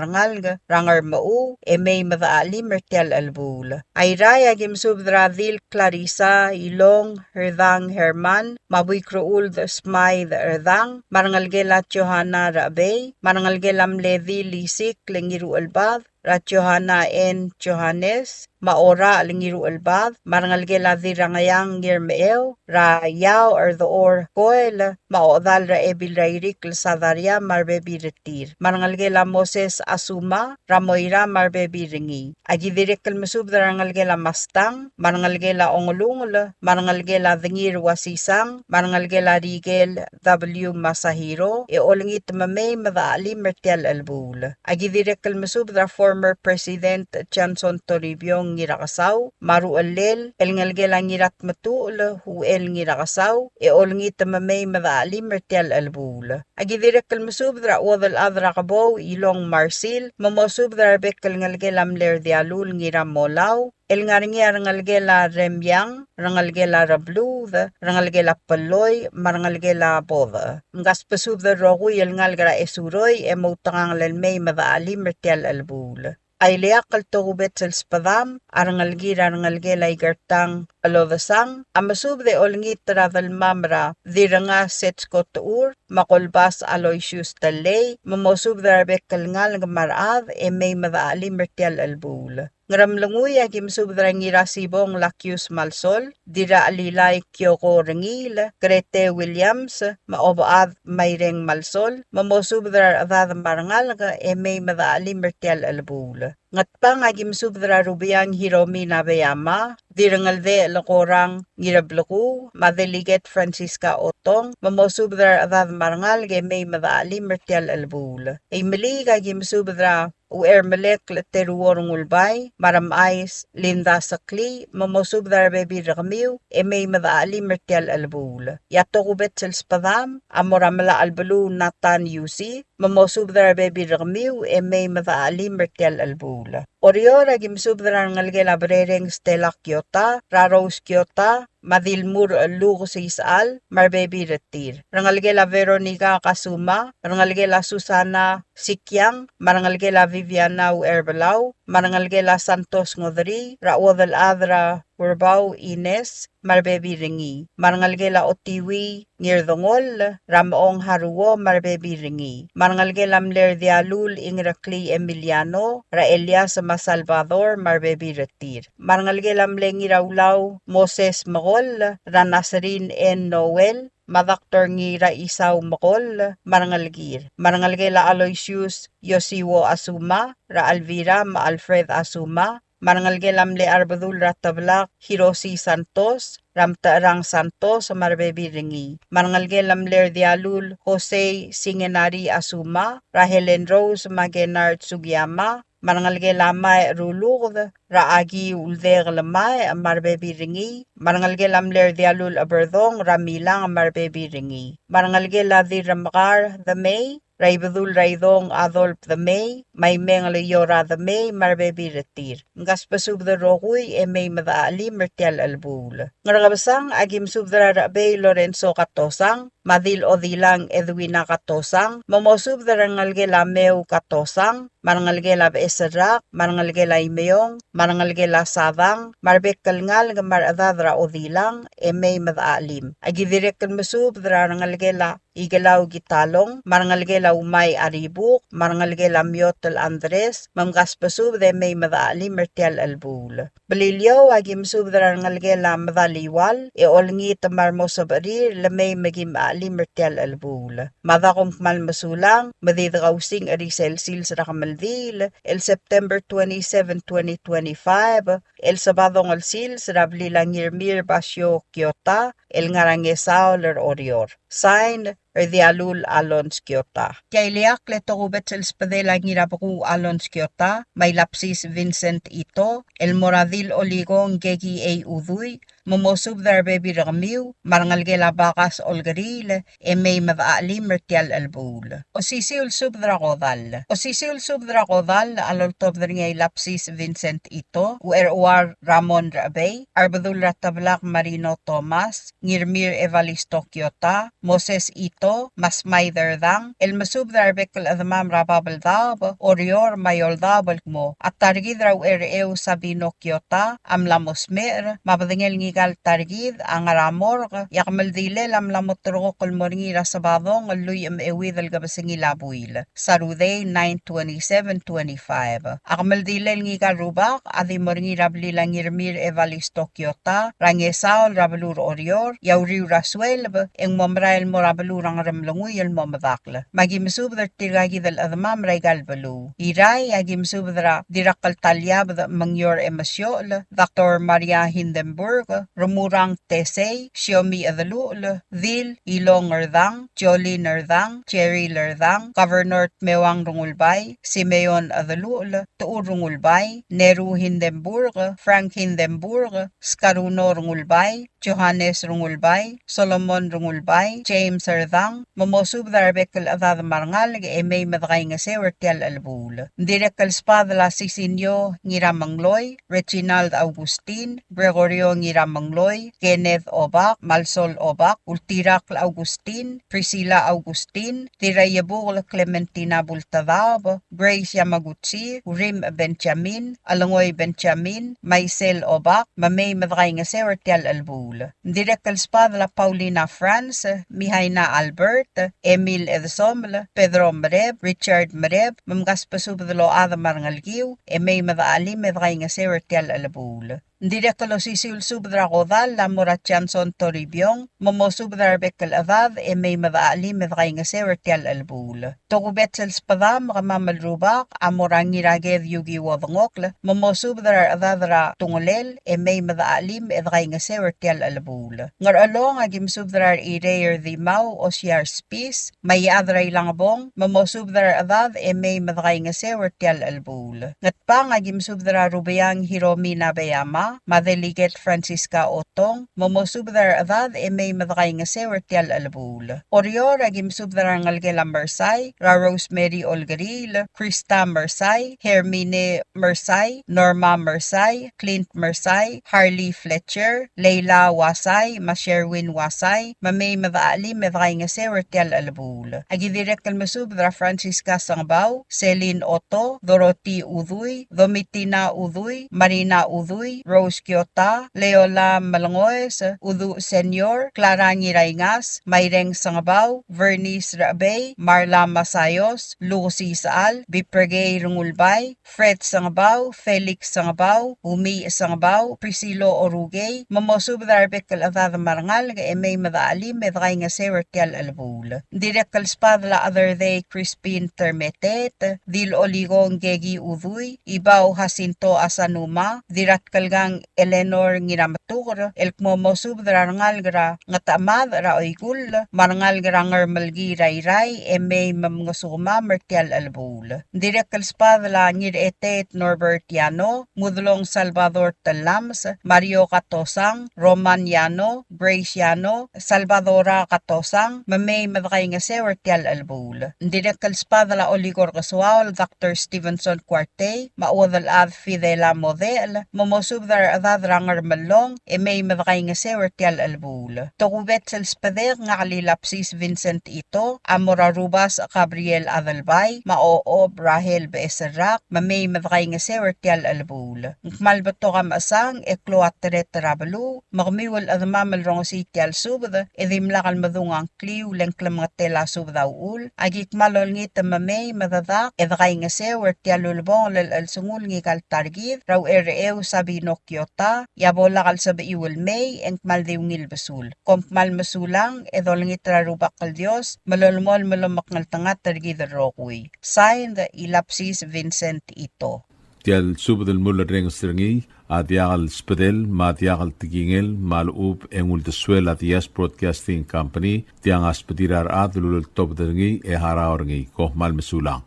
rengalek er a Ngermechuu, e mei me dechachelim er tia el chelebuul. Airai, aki mesubed er a Dil Clarissa Ilong Rdang Herman, me a Buikrechuld Smaid Rdang, me a rengelekel a Johanna Rechebei, me a rengelekel a mle Dil Isikl Ngiruchelbad, er a Johanna N. Johannes, me a Orachel Ngiruchelbad, me a rengelekel a Dirrangeang Ngirmecheu, er a Iau er Dechor Koel, me a ochedal er a Ebil er a Irikl Sadaria me a rebebil er tir, me a rengelekel a Moses Asuma, er a Moira me a rebebil er ngii. Aki dirrek el mesubed er a rengelekel a Mastang, me a rengelekel a Ongelungel, me a rengelekel a Dengir Wasisang, me a rengelekel a Rikel W. Masahiro, e olengit me mei me dechachelim er tia el chelebuul. Aki dirrek el mesubed er a former President Johnson Toribiong Ngirakesau, me a ruchellel el ngelekel a Ngiratmetuchl Uchel Ngirakesau, e olengit me mei me dechachelim er tia el chelebuul. Aki dirrek el mesubed er a chuodel chad er a Kebou Ilong Marsil, me mosubed er a rebek el ngelekel a mle Rdialul Ngiramolau, el ngar er ngii a rengelekel a Remiang, rengelekel a Rebluud, rengelekel a Belloi, me a rengelekel a Bodech. Mkasbesubed el rokui el ngalek er a Esuroi, e moutekangel el mei me dechachelim er tia el chelebuul. A ileakl el tokubets el sbedam a rengelekir a rengelekel a Ikertang Chelodesang, a mesubed e olengit er a delmam er a Dirrenga Setsko Techur, me a Kolbas Aloysius Tellei, me mosubed er a rebek el ngalek me a rechad e mei me dechachelim er tia el chelebuul. Ngeremlengui, aki mesubed er a Ngirasibong Lakius Malsol, Dirrachelilai Kioko Rengiil, Grete Williams, me a Obechad Maireng Malsol, me mosubed er a rechedad me a rengalek e mei me dechachelim er tia el chelebuul. Ngatpang, aki mesubed er a Rubiang Hiromi Nabeyama, Dirrengeldechel Korang Ngireblekuu, me a Delegate Francisca Otong, me mosubed er a rechedad me a rengalek e mei me dechachelim er tia el chelebuul. Imeliik, aki mesubed er a Uchermelekl Teruo Rengulbai, me a Remchais Linda Seklii, me mosubed er a rebebil er kemiu e mei me dechachelim er tia el chelebuul. E a tokubets el sbedam a mo er a Melachelbeluu Nathan Yusi, me mosubed er a rebebil er kemiu e mei me dechachelim er tia el chelebuul. Oreor, aki mesubed er a rengelekel a Berereng Stella Kiota, er a Rose Kiota, me a Dilmur Lukes Isechal, me a rebebil er tir. Rengelekel a Veronica Kasuma, rengelekel a Susana Sikiang, me a rengelekel a Viviana Ucherbelau, me a rengelekel a Santos Ngodrii, er a chuodel chad er a Urbau Ines, me a rebebil er ngii. Me a rengelekel a Otiui Ngirdengoll, er a Mechong Haruo, me a rebebil er ngii. Me a rengelekel a mle Rdialul Ingereklii Emiliano, er a Elias me a Salvador, me a rebebil er tir. Me a rengelekel a mle Ngiraulau Moses Mekoll, er a Nasrin N. Noel, me a Doctor Ngiraisau Mekoll, me a rengelekir. Me a rengelekel a Aloysius Yosiwo Asuma, er a Elvira me a Alfred Asuma, me a rengelekel a mle Arbedul er a Teblak Hiroshi Santos, er a Mtecherang Santos, me a rebebil er ngii. Me a rengelekel a mle Rdialul Jose Singenari Asuma, er a Helen Rose me a Kennard Sugiyama, me a rengelekel a Maech Ruluked, er a Aki Uldekel Maech, me a rebebil er ngii, me a rengelekel a mle Rdialul Cheberdong, er a Milang, me a rebebil er ngii, me a rengelekel a Dirremekar Demei, er a Ibedul er a Idong Adolf Demei, me a Imengel Iora Demei, me a rebebil er tir. Mkasbesubed el rokui e mei me dechachelim er tia el chelebuul. Ngerkebesang, aki mesubed er a Rechebei Lorenzo Katosang, me a Dil Odilang Edwina Katosang, me mosubed er a rengelekel a Meu Katosang, me a rengelekel a Becheserrak, me a rengelekel a Imeong, me a rengelekel a Sadang, me a rebek el ngalek me a rechedad er a Odilang, e mei me dechachelim. Aki dirrek el mesubed er a rengelekel a Ikelau Kitalong, me a rengelekel a Umai Aribuk, me a rengelekel a Miotel Andres, me mkasbesubed e mei me dechachelim er tia el chelebuul. Beliliou, aki mesubed er a rengelekel a Medaliual, e olengit me a remo sebechir, le mei me kim chachelim er tia el chelebuul. Mada kom kmal mesulang, me di dekausing er isel sils er a kemeldiil, el September twenty-seven, twenty twenty-five, el Sebadong el sils er a blil a Ngirmir Basio Kiota, el ngar er a Ngesaol er Oreor. Sign, Rdialul Alons Kiota. Tia ileakl e tokubets el sbedel a Ngirabekuu Alons Kiota, me a Ilapsis Vincent Ito, el mo er a Dil Olikong Keki Ei Udui, me mosubed er a rebebil er kemiu, me a rengelekel a Bakas Olkeriil, e mei me dechachelim er tia el chelebuul. Osisiu el subed er a kodall. Osisiu el subed er a kodall a loltobed er ngii a Ilapsis Vincent Ito, Ucherchuar Ramon Rechebei, Arbedul er a Teblak Marino Thomas, Ngirmir Evalisto Kiota, Moses Ito, me a Smaither Dang, el mesubed er a rebek el chedemam er a Babeldaob, Oreor, me a Eouldaob el kmo a ta er kid er a Uchercheu Sabino Kiota a mla mo smecher, me a bedengel ngika ta el ta er kid a ngar er a morgue, e a kemeldilel a mla mo terrekokl el mo er ngii er a Sebadong el lluich me a euid el kebesengil a buil, Saturday, nine twenty-seven twenty-five. A kemeldilel ngika el rubak a di mo er ngii er a blil a Ngirmir Evalisto Kiota er a Ngesaol er a beluu er Oreor, e a uriul er a sueleb e ng mo merael el mo er a beluu er a Ngeremlengui el mo medakl. Me aki mesubed er tirka kid el chedemam er aika el beluu. Irrai, aki mesubed er a Dirrakltaliabed Mengior Emesiochel, Doctor Maria Hindenburg, Remurang Tesei, Siomi Chedeluchel, Dil Ilong Erdang, Jolin Erdang, Jerry Erdang, Governor Tmewang Rengulbai, Simeon Chedeluchel, Techur Rengulbai, Neru Hindenburg, Frank Hindenburg, Skaruno Rengulbai, Johannes Rengulbai, Solomon Rengulbai, James Erdang, me mosubed er a rebek el chedad me a rengalek e mei me dekaingeseu er tia el chelebuul. Ng dirrek el sbadel a Sisinio Ngiramengloi, Reginald Augustin, Gregorio Ngiramengloi, Kenneth Obak, Malsol Obak, Ultirakl Augustin, Priscilla Augustin, Dirraiebukel Clementina Bultedaob, Grace Yamaguchi, Urim Benjamin, Alengoi Benjamin, Maisel Obak, me mei me dekaingeseu er tia el chelebuul. Ng dirrek el sbadel a Paulina France, Mihaina Albert, Emil Edesomel, Pedro Mereb, Richard Mereb, me mkasbesubed el ochad me a rengelekiu, e mei me dechelim e dekaingeseu er tia el chelebuul. Ng dirrek el osisiu el subed er a kodall a mo er a Johnson Toribiong, me mosubed er a rebek el chedad e mei me dechelim e dekaingeseu er tia el chelebuul. Tokubets el sbedam me kemam el rubak a mo er a Ngiraked Yukiwo Dengokl, me mosubed er a rechedad er a Tungelel e mei me dechelim e dekaingeseu er tia el chelebuul. Ngerchelong, aki mesubed er a Rechirei er Dimau Osiar Spis, me a Iechad er a Ilangebong, me mosubed er a rechedad e mei me dekaingeseu er tia el chelebuul. Ngetbang, aki mesubed er a Rubeang Hiromi Nabeyama, me a Delegate Francisca Otong, me mosubed er a rechedad e mei me dekaingeseu er tia el chelebuul. Oreor, aki mesubed er a rengelekel a Mersai, er a Rosemary Olkeriil, Krista Mersai, Hermine Mersai, Norma Mersai, Clint Mersai, Harley Fletcher, Leila Wasai, me a Sherwin Wasai, me mei me dechelim e dekaingeseu er tia el chelebuul. Aki dirrek el mesubed er a Francisca Sengebau, Celine Otto, Dorothy Udui, Domitina Udui, Marina Udui, Rose Kiota, Leola Melengoes, Uduch Senior, Clara Ngiraingas, Maireng Sengebau, Vernice Rechebei, Marla Masayos, Lucy Sechal, Bipergei Rengulbai, Fred Sengebau, Felix Sengebau, Umiich Sengebau, Priscilo Orukei, me mosubed er a rebek el chedad me a rengalek e mei me dechelim e dekaingeseu er tia el chelebuul. Ng dirrek el sbadel a Chederdei Crispin Termeteet, Dil Oligong Keki Udui, Ibau Jacinto Asanuma, Dirratkelkang Eleanor Ngirametuker, el kmo mosubed er a rengalek er a Ngetechemad er a Oikull, me a rengalek er a Ngermelkii er a Irrai, e mei me mngesukemam er tia el chelebuul. Ng dirrek el sbadel a Ngircheteet Norbert Yano, Mudelong Salvador Tellames, Mario Katosang, Roman Yano, Grace Yano, Salvadora Katosang, me mei me dekaingeseu er tia el chelebuul. Ng dirrek el sbadel a Olikor Kesuaol, Doctor Stevenson Kuartei, me a Uodelchad Fidela Modechel, me mosubed er a rechedad er a Ngermellong, e mei me dekaingeseu er tia el chelebuul. Tokubets el sbedek ngak el Ilapsis Vincent Ito, a mo er a Rubasech Gabriel Adelbai, me a Ochob Rahel Becheserrak, me mei me dekaingeseu er tia el chelebuul. Ng kmal betok a mechesang e klou a tereter er a beluu, me kemiu el chedemam el rongesii tia el subed, e dimlak el medung a ngkliu le ng klemengetel a subed a uchul, aki kmal olengit me mei me dedak e dekaingeseu er tia el ulebongel el chelsengul ngika el ta er kid, er a Ucherecheu Sabino Kiota, e a bo lak el sebechiu el mei e ng kmal di ungil besul. Kom kmal mesulang e dolengit er a Rubak el Dios me lolemolem el omekngeltengat er kid el rokui. Signed, Ilapsis Vincent Ito. Tia el subed el mulerrenges er ngii a diak el sbedel me a diak el tekingel me a lechub e ng uldesuel a Diaz Broadcasting Company, tiang a sbedir a rechad el uleltobed er ngii e harau er ngii. Kom kmal mesulang.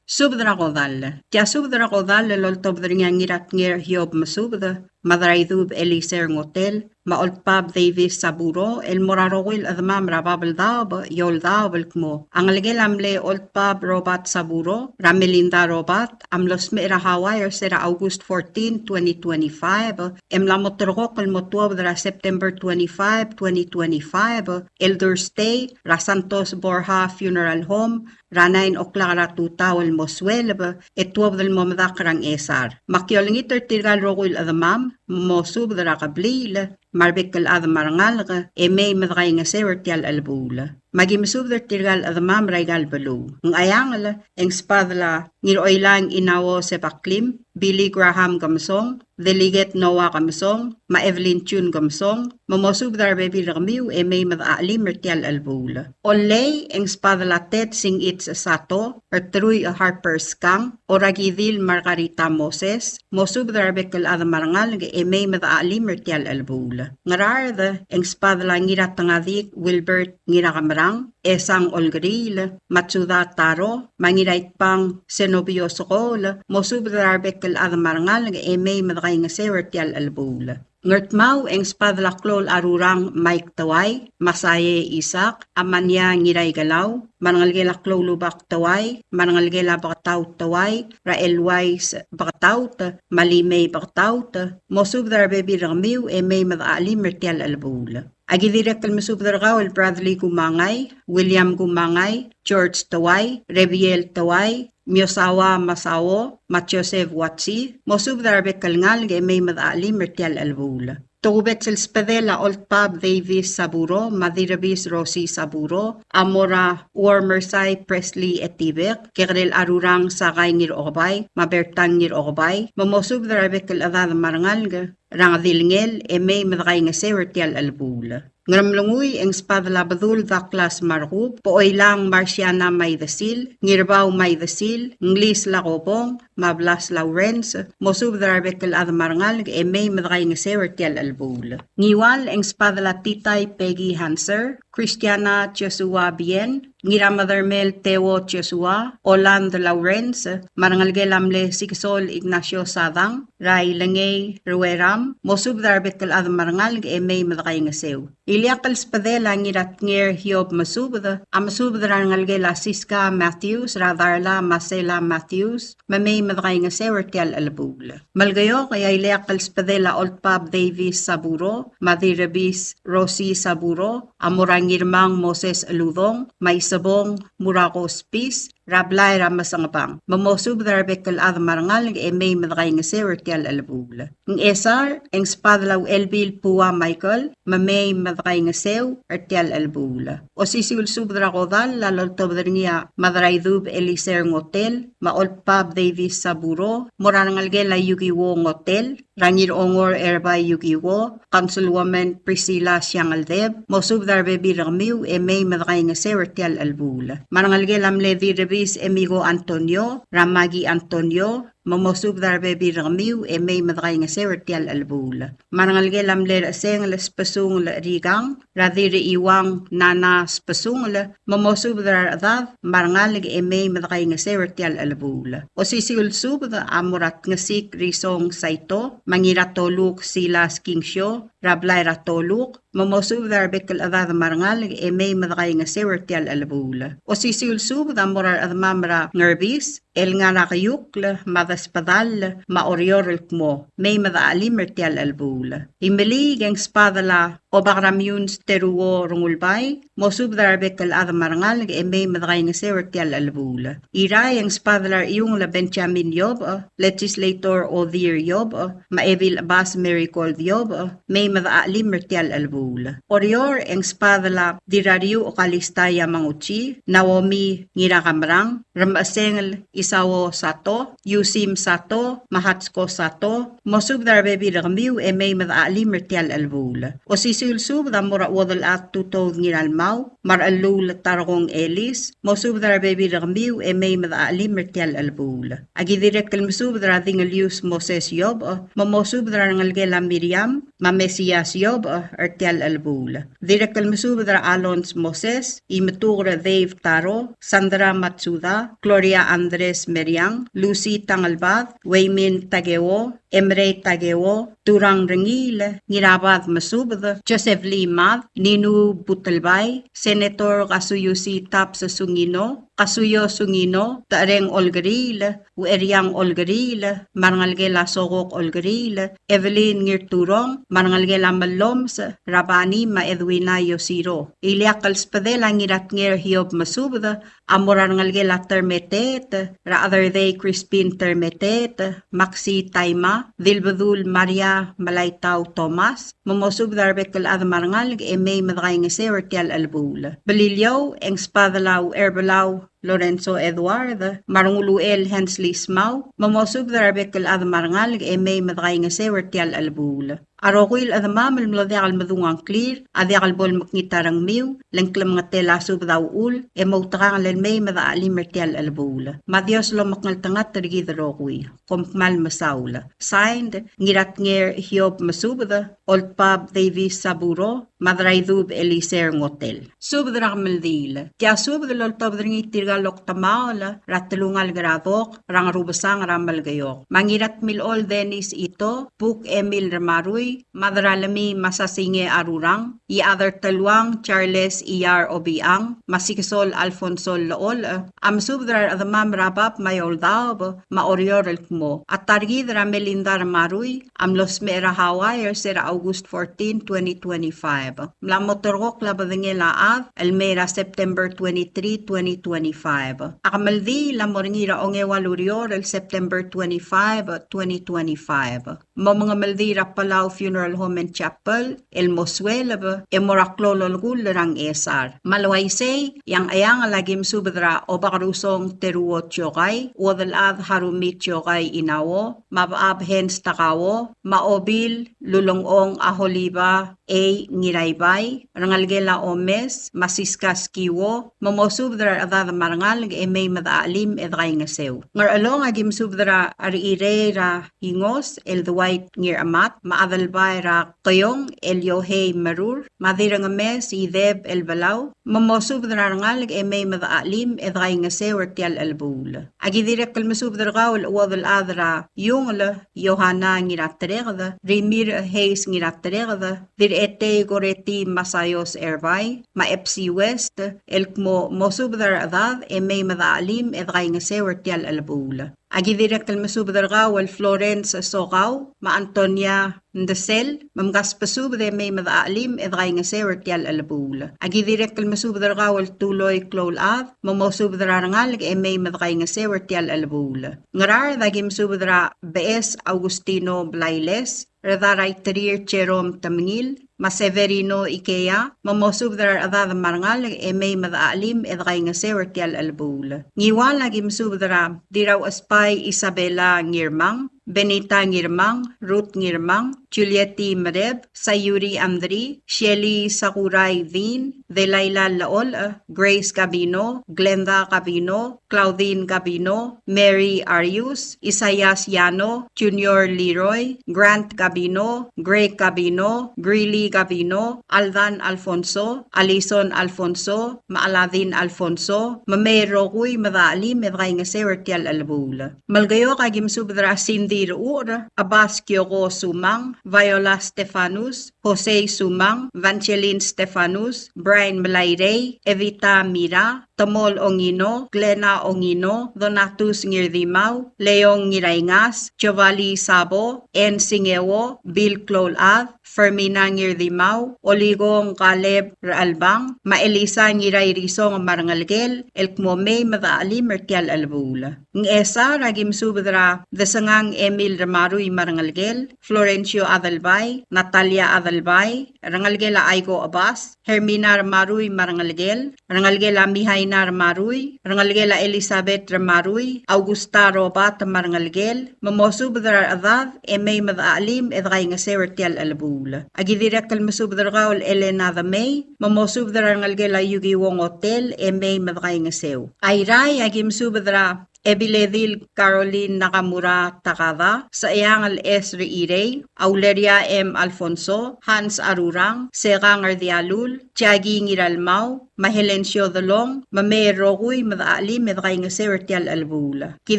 Subed er a kodall. Tia subed er a kodall el oltobed er ngii a Ngiratnger Hiob Mesubed, me a Draidub Eliser Ngotel, me a Oldbab Davis Saburo, el mo er a rokui el chedemam er a Babeldaob, Eouldaob el kmo a ngelekel a mle Oldbab Robert Saburo, er a Melinda Robert, a mlo smecher er a Hawaii er se er a August fourteen, twenty twenty-five, e mla mo terrekokl el mo tuobed er a September twenty-five, twenty twenty-five, el Thursday, er a Santos Borja Funeral Home, er a nine o'clock er a tutau el mo sueleb, e tuobed el mo medakl er a Ngchesar. Me aki olengit er tirka el rokui el chedemam, mosubed er a kebliil, me a rebek el chad me a rengalek, e mei me dekaingeseu er tia el chelebuul. Me aki mesubed er tirka el chedemam er aika el beluu. Ngcheangel, e ng sbadel a Ngiroilang Inao Sebaklim, Billy Graham Kemesong, Delegate Noah Kemesong, me a Evelyn Chun Kemesong, me mosubed er a rebebil er kemiu e mei me dechachelim er tia el chelebuul. Ollei, e ng sbadel a Ted Singich Sato, er Terui Harper Skang, Orakidil Margarita Moses, mosubed er a rebek el chad me a rengalek e mei me dechachelim er tia el chelebuul. Ngaraard, e ng sbadel a Ngiratengadik Wilbert Ngirakemerang, Esang Olkeriil, Matsuda Taro, me a Ngiraitbang Senobio Sekool, mosubed er a rebek el chad me a rengalek e mei me dekaingeseu er tia el chelebuul. Ngardmau, e ng sbadel a Klou el Arurang Mike Tewai, Masae Isak, Amania Ngiraikelau, me a rengelekel a Klou el Ubak Tewai, me a rengelekel a Beketaut Tewai, er a Elwais Beketaut, me a Limei Beketaut, mosubed er a rebebil er kemiu e mei me dechachelim er tia el chelebuul. Aki dirrek el mesubed er kau el Bradley Kumangai, William Kumangai, George Tewai, Rebiel Tewai, Miosawa Masao, me a Joseph Watsi, mosubed er a rebek el ngalek e mei me dechachelim er tia el chelebuul. Tokubets el sbedel a Oldbab Davis Saburo, me a Dirrebis Rosie Saburo, a mo er a Uormersai Presley Etibek, Kekerel Arurang Sakai Ngirokebai, me a Bertang Ngirokebai, me mosubed er a rebek el chedad me a rengalek, er a Ngedilngel, e mei me dekaingeseu er tia el chelebuul. Ngeremlengui, e ng sbadel a Bedul Douglas Markub, Bechoilang Marciana Maidesil, Ngirbau Maidesil, Nglis Lakobong, me a Blas Lawrence, mosubed er a rebek el chad me a rengalek e mei me dekaingeseu er tia el chelebuul. Ngiwal, e ng sbadel a Titai Peggy Hanser, Christiana Joshua Bien, Ngiramadermel Theo Joshua, Oland Lawrence, me a rengelekel a mle Sikesol Ignacio Sadang, er a Ilengei Rueram, mosubed er a rebek el chad me a rengalek e mei me dekaingeseu. Ileakl el sbedel a Ngiratnger Hiob Mesubed, a mesubed er a rengelekel a Siska Matthews, er a Darla Marcela Matthews, me mei me dekaingeseu er tia el chelebuul. Melekeok, e a ileakl el sbedel a Oldbab Davis Saburo, me a Dirrebis Rosie Saburo, a mo er a Ngirmang Moses Eludong, me a Isebong Murako Spis, er a blai er a Mesengebang. Me mosubed er a rebek el chad me a rengalek e mei me dekaingeseu er tia el chelebuul. Ngchesar, e ng sbadel a Uchelbil Pua Michael, me mei me dekaingeseu er tia el chelebuul. Osisiu el subed er a kodall a loltobed er ngii a Madraidub Eliser Ngotel, me a Oldbab Davis Saburo, mo er a rengelekel a Yukiwo Ngotel, er a Ngirongor Erbai Yukiwo, Councilwoman Priscilla Siangeldeb, mosubed er a rebebil er kemiu e mei me dekaingeseu er tia el chelebuul. Me a rengelekel a mle Dirrebis Emigo Antonio, er a Maggie Antonio, me mosubed er a rebebil er kemiu e mei me dekaingeseu er tia el chelebuul. Me a rengelekel a mle Rechesengel Sbesungel Rikang, er a Dirreiuang Nana Sbesungel, me mosubed er a rechedad me a rengalek e mei me dekaingeseu er tia el chelebuul. Osisiu el subed a mo er a Tngesik Risong Saito, me a Ngiratoluk Silas Kingsio, er a blai er a Toluk, me mosubed er a rebek el chedad me a rengalek e mei me dekaingeseu er tia el chelebuul. Osisiu el subed a mo er a rechedemam er a Ngerbis, el ngar er a Keiukl, me a Desbedall, me a Oreor el kmo mei me dechachelim er tia el chelebuul. Imeliik, e ng sbadel a Obakramiuns Teruo Rengulbai, mosubed er a rebek el chad me a rengalek e mei me dekaingeseu er tia el chelebuul. Irrai, e ng sbadel a Rechiungel Benjamin Iobech, Legislator Odir Iobech, me a Ebil Chebas Marigold Iobech, mei me dechachelim er tia el chelebuul. Oreor, e ng sbadel a Dirrariuch Kalista Yamaguchi, Naomi Ngirakemerang, Remechesengel Isao Sato, Yusim Sato, me a Hatsko Sato, mosubed er a rebebil er kemiu e mei me dechachelim er tia el chelebuul. Osisiu el subed a mo er a Uodelchad Tutoud Ngiralmau, me a Rechelluul Tarkong Elis, mosubed er a rebebil er kemiu e mei me dechachelim er tia el chelebuul. Aki dirrek el mesubed er a Dingelius Moses Iobech, me mosubed er a rengelekel a Miriam, me a Mesias Iobech er tia el chelebuul. Dirrek el mesubed er a Alons Moses, Imetuker Dave Taro, Sandra Matsuda, Gloria Andres Meriang, Lucy Tangelbad, Waymin Takeo, Emrei Takeo, Turang Rengiil, Ngirabad Mesubed, Joseph Lee Mad, Ninu Butelbai, Senator Kazuyushi Tabs Sungino, Kasuyo Sungino, Techereng Olkeriil, Ueriang Olkeriil, me a rengelekel a Sokok Olkeriil, Evelyn Ngirturong, me a rengelekel a Melloms, Rabani, me a Edwina Yosiro. Ileakl el sbedel a Ngiratnger Hiob Mesubed, a mo er a rengelekel a Termeteet, er a Chederdei Crispin Termeteet, Maxi Taima, Dilbedul Maria Melaitau Thomas, me mosubed er a rebek el chad me a rengalek e mei me dekaingeseu er tia el chelebuul. Beliliou, e ng sbadel a Ucherbelau Lorenzo Edward, me a Renguluchel Hensley Smau, me mosubed er a rebek el chad me a rengalek e mei me dekaingeseu er tia el chelebuul. A rokui el chedemam el mlo diak el medung a ngklir, a diak el bo lemekngit a rengmiu, le ng klemengetel a subed a uchul, e moutekangel el mei me dechachelim er tia el chelebuul. Me a Dios lomekngeltengat er kid el rokui. Kom kmal mesaul. Signed, Ngiratnger Hiob Mesubed, Oldbab Davis Saburo, me a Draidub Eliser Ngotel. Subed er a kemeldiil. Tia subed el oltobed er ngii tirka el okdemaol er a telungalek er a Dok er a Ngerubesang er a Melekeok. Me a Ngiratmilechol Dennis Ito, Buk Emil Remarui, me a Deralemi Masasinge Arurang, Iechad er Teluang Charles Iyar Obichang, me a Sikesol Alfonso Llecholech, a mesubed er a rechedemam er a bab me a eou el daob, me a Oreor el kmo a ta er kid er a Melinda Remarui a mlo smecher er a Hawaii er se er a August fourteen, twenty twenty-five. Mla mo terrekokl a bedengel a chad el mei er a September twenty-three, twenty twenty-five. A kemeldiil a mo er ngii er a ongeua el ureor el September twenty-five, twenty twenty-five. Mo mengemeldiil er a Palau Funeral Home and Chapel el mo sueleb e mo er a klou el olekull er a Ngchesar. Me a le uaisei, e a Ngcheangel a ki mesubed er a Obakerusong Teruo Tiokai, Uodelchad Harumi Tiokai Inao, me a Bechab Hens Takao, me a Obil Lulengchong Aholiba Ei Ngiraibai, rengelekel a Omes, me a Siska Skiwo, me mosubed er a rechedad me a rengalek e mei me dechachelim e dekaingeseu. Ngerchelong a ki mesubed er a Rechirei er a Ingos el Dwight Ngirchemat, me a Adelbai er a Keiong el Yohei Merur, me a Dirrengemes Ideb el Belau, me mosubed er a rengalek e mei me dechachelim e dekaingeseu er tia el chelebuul. A ki dirrek el mesubed er kau el Uodelchad er a Iungel, Yohana Ngiratereked, Rimirch Hayes Ngiratereked, Dirretei Koreti Masaios Erbai, me a Epsi West, el kmo mosubed er a rechedad e mei me dechachelim e dekaingeseu er tia el chelebuul. A ki dirrek el mesubed er kau el Florence Sokau, me a Antonia Ndesel, me mkasbesubed e mei me dechachelim e dekaingeseu er tia el chelebuul. A ki dirrek el mesubed er kau el Tuloi Kloulchad, me mosubed er a rengalek e mei me dekaingeseu er tia el chelebuul. Ngaraard a ki mesubed er a Beches Augustino Blailes, Redaraiterir Jerome Temengil, me a Severino Ikea, me mosubed er a rechedad me a rengalek e mei me dechachelim e dekaingeseu er tia el chelebuul. Ngiwal a ki mesubed er a Dirrauchesbai Isabella Ngirmang, Benita Ngirmang, Ruth Ngirmang, Julieti Mereb, Sayuri Andri, Shelly Sakurai Dean, Delaila Llecholech, Grace Gabino, Glenda Gabino, Claudine Gabino, Mary Arius, Isaias Yano, Junior Leroy, Grant Gabino, Greg Gabino, Greeley Gabino, Aldan Alfonso, Alison Alfonso, me a Aladin Alfonso, me mei el rokui me dechachelim e dekaingeseu er tia el chelebuul. Melekeok a ki mesubed er a Cindy Rechucher, Abbas Kioko Sumang, Viola Stefanus, Jose Sumang, Vangeline Stefanus, Brian Melairei, Evita Mira, Temol Ongino, Glena Ongino, Donatus Ngirdimau, Leon Ngiraingas, Jovali Sabo, Ann Singeo, Bill Kloulchad, Fermina Ngirdimau, Oligong Caleb Rechelbang, me a Elisa Ngirairisong me a rengelekel, el kmo mei me dechachelim er tia el chelebuul. Ngchesar a ki mesubed er a Desengang Emil Remarui me a rengelekel, Florencio Adelbai, Natalia Adelbai, rengelekel a Aiko Abbas, Hermina Remarui me a rengelekel, rengelekel a Mihaina Remarui, rengelekel a Elizabeth Remarui, Augusta Robert me a rengelekel, me mosubed er a rechedad e mei me dechachelim e dekaingeseu er tia el chelebuul. A ki dirrek el mesubed er kau el Elena Demei, me mosubed er a rengelekel a Yuki Wong Hotel e mei me dekaingeseu. Airai a ki mesubed er a Ebiledil Caroline Nakamura Takada, Secheangel Esri Irei, Auleria M. Alfonso, Hans Arurang, Sekang Erdialul, Jackie Ngiralmau, me a Helencio Delong, me mei el rokui me dechachelim e dekaingeseu er tia el chelebuul. Ki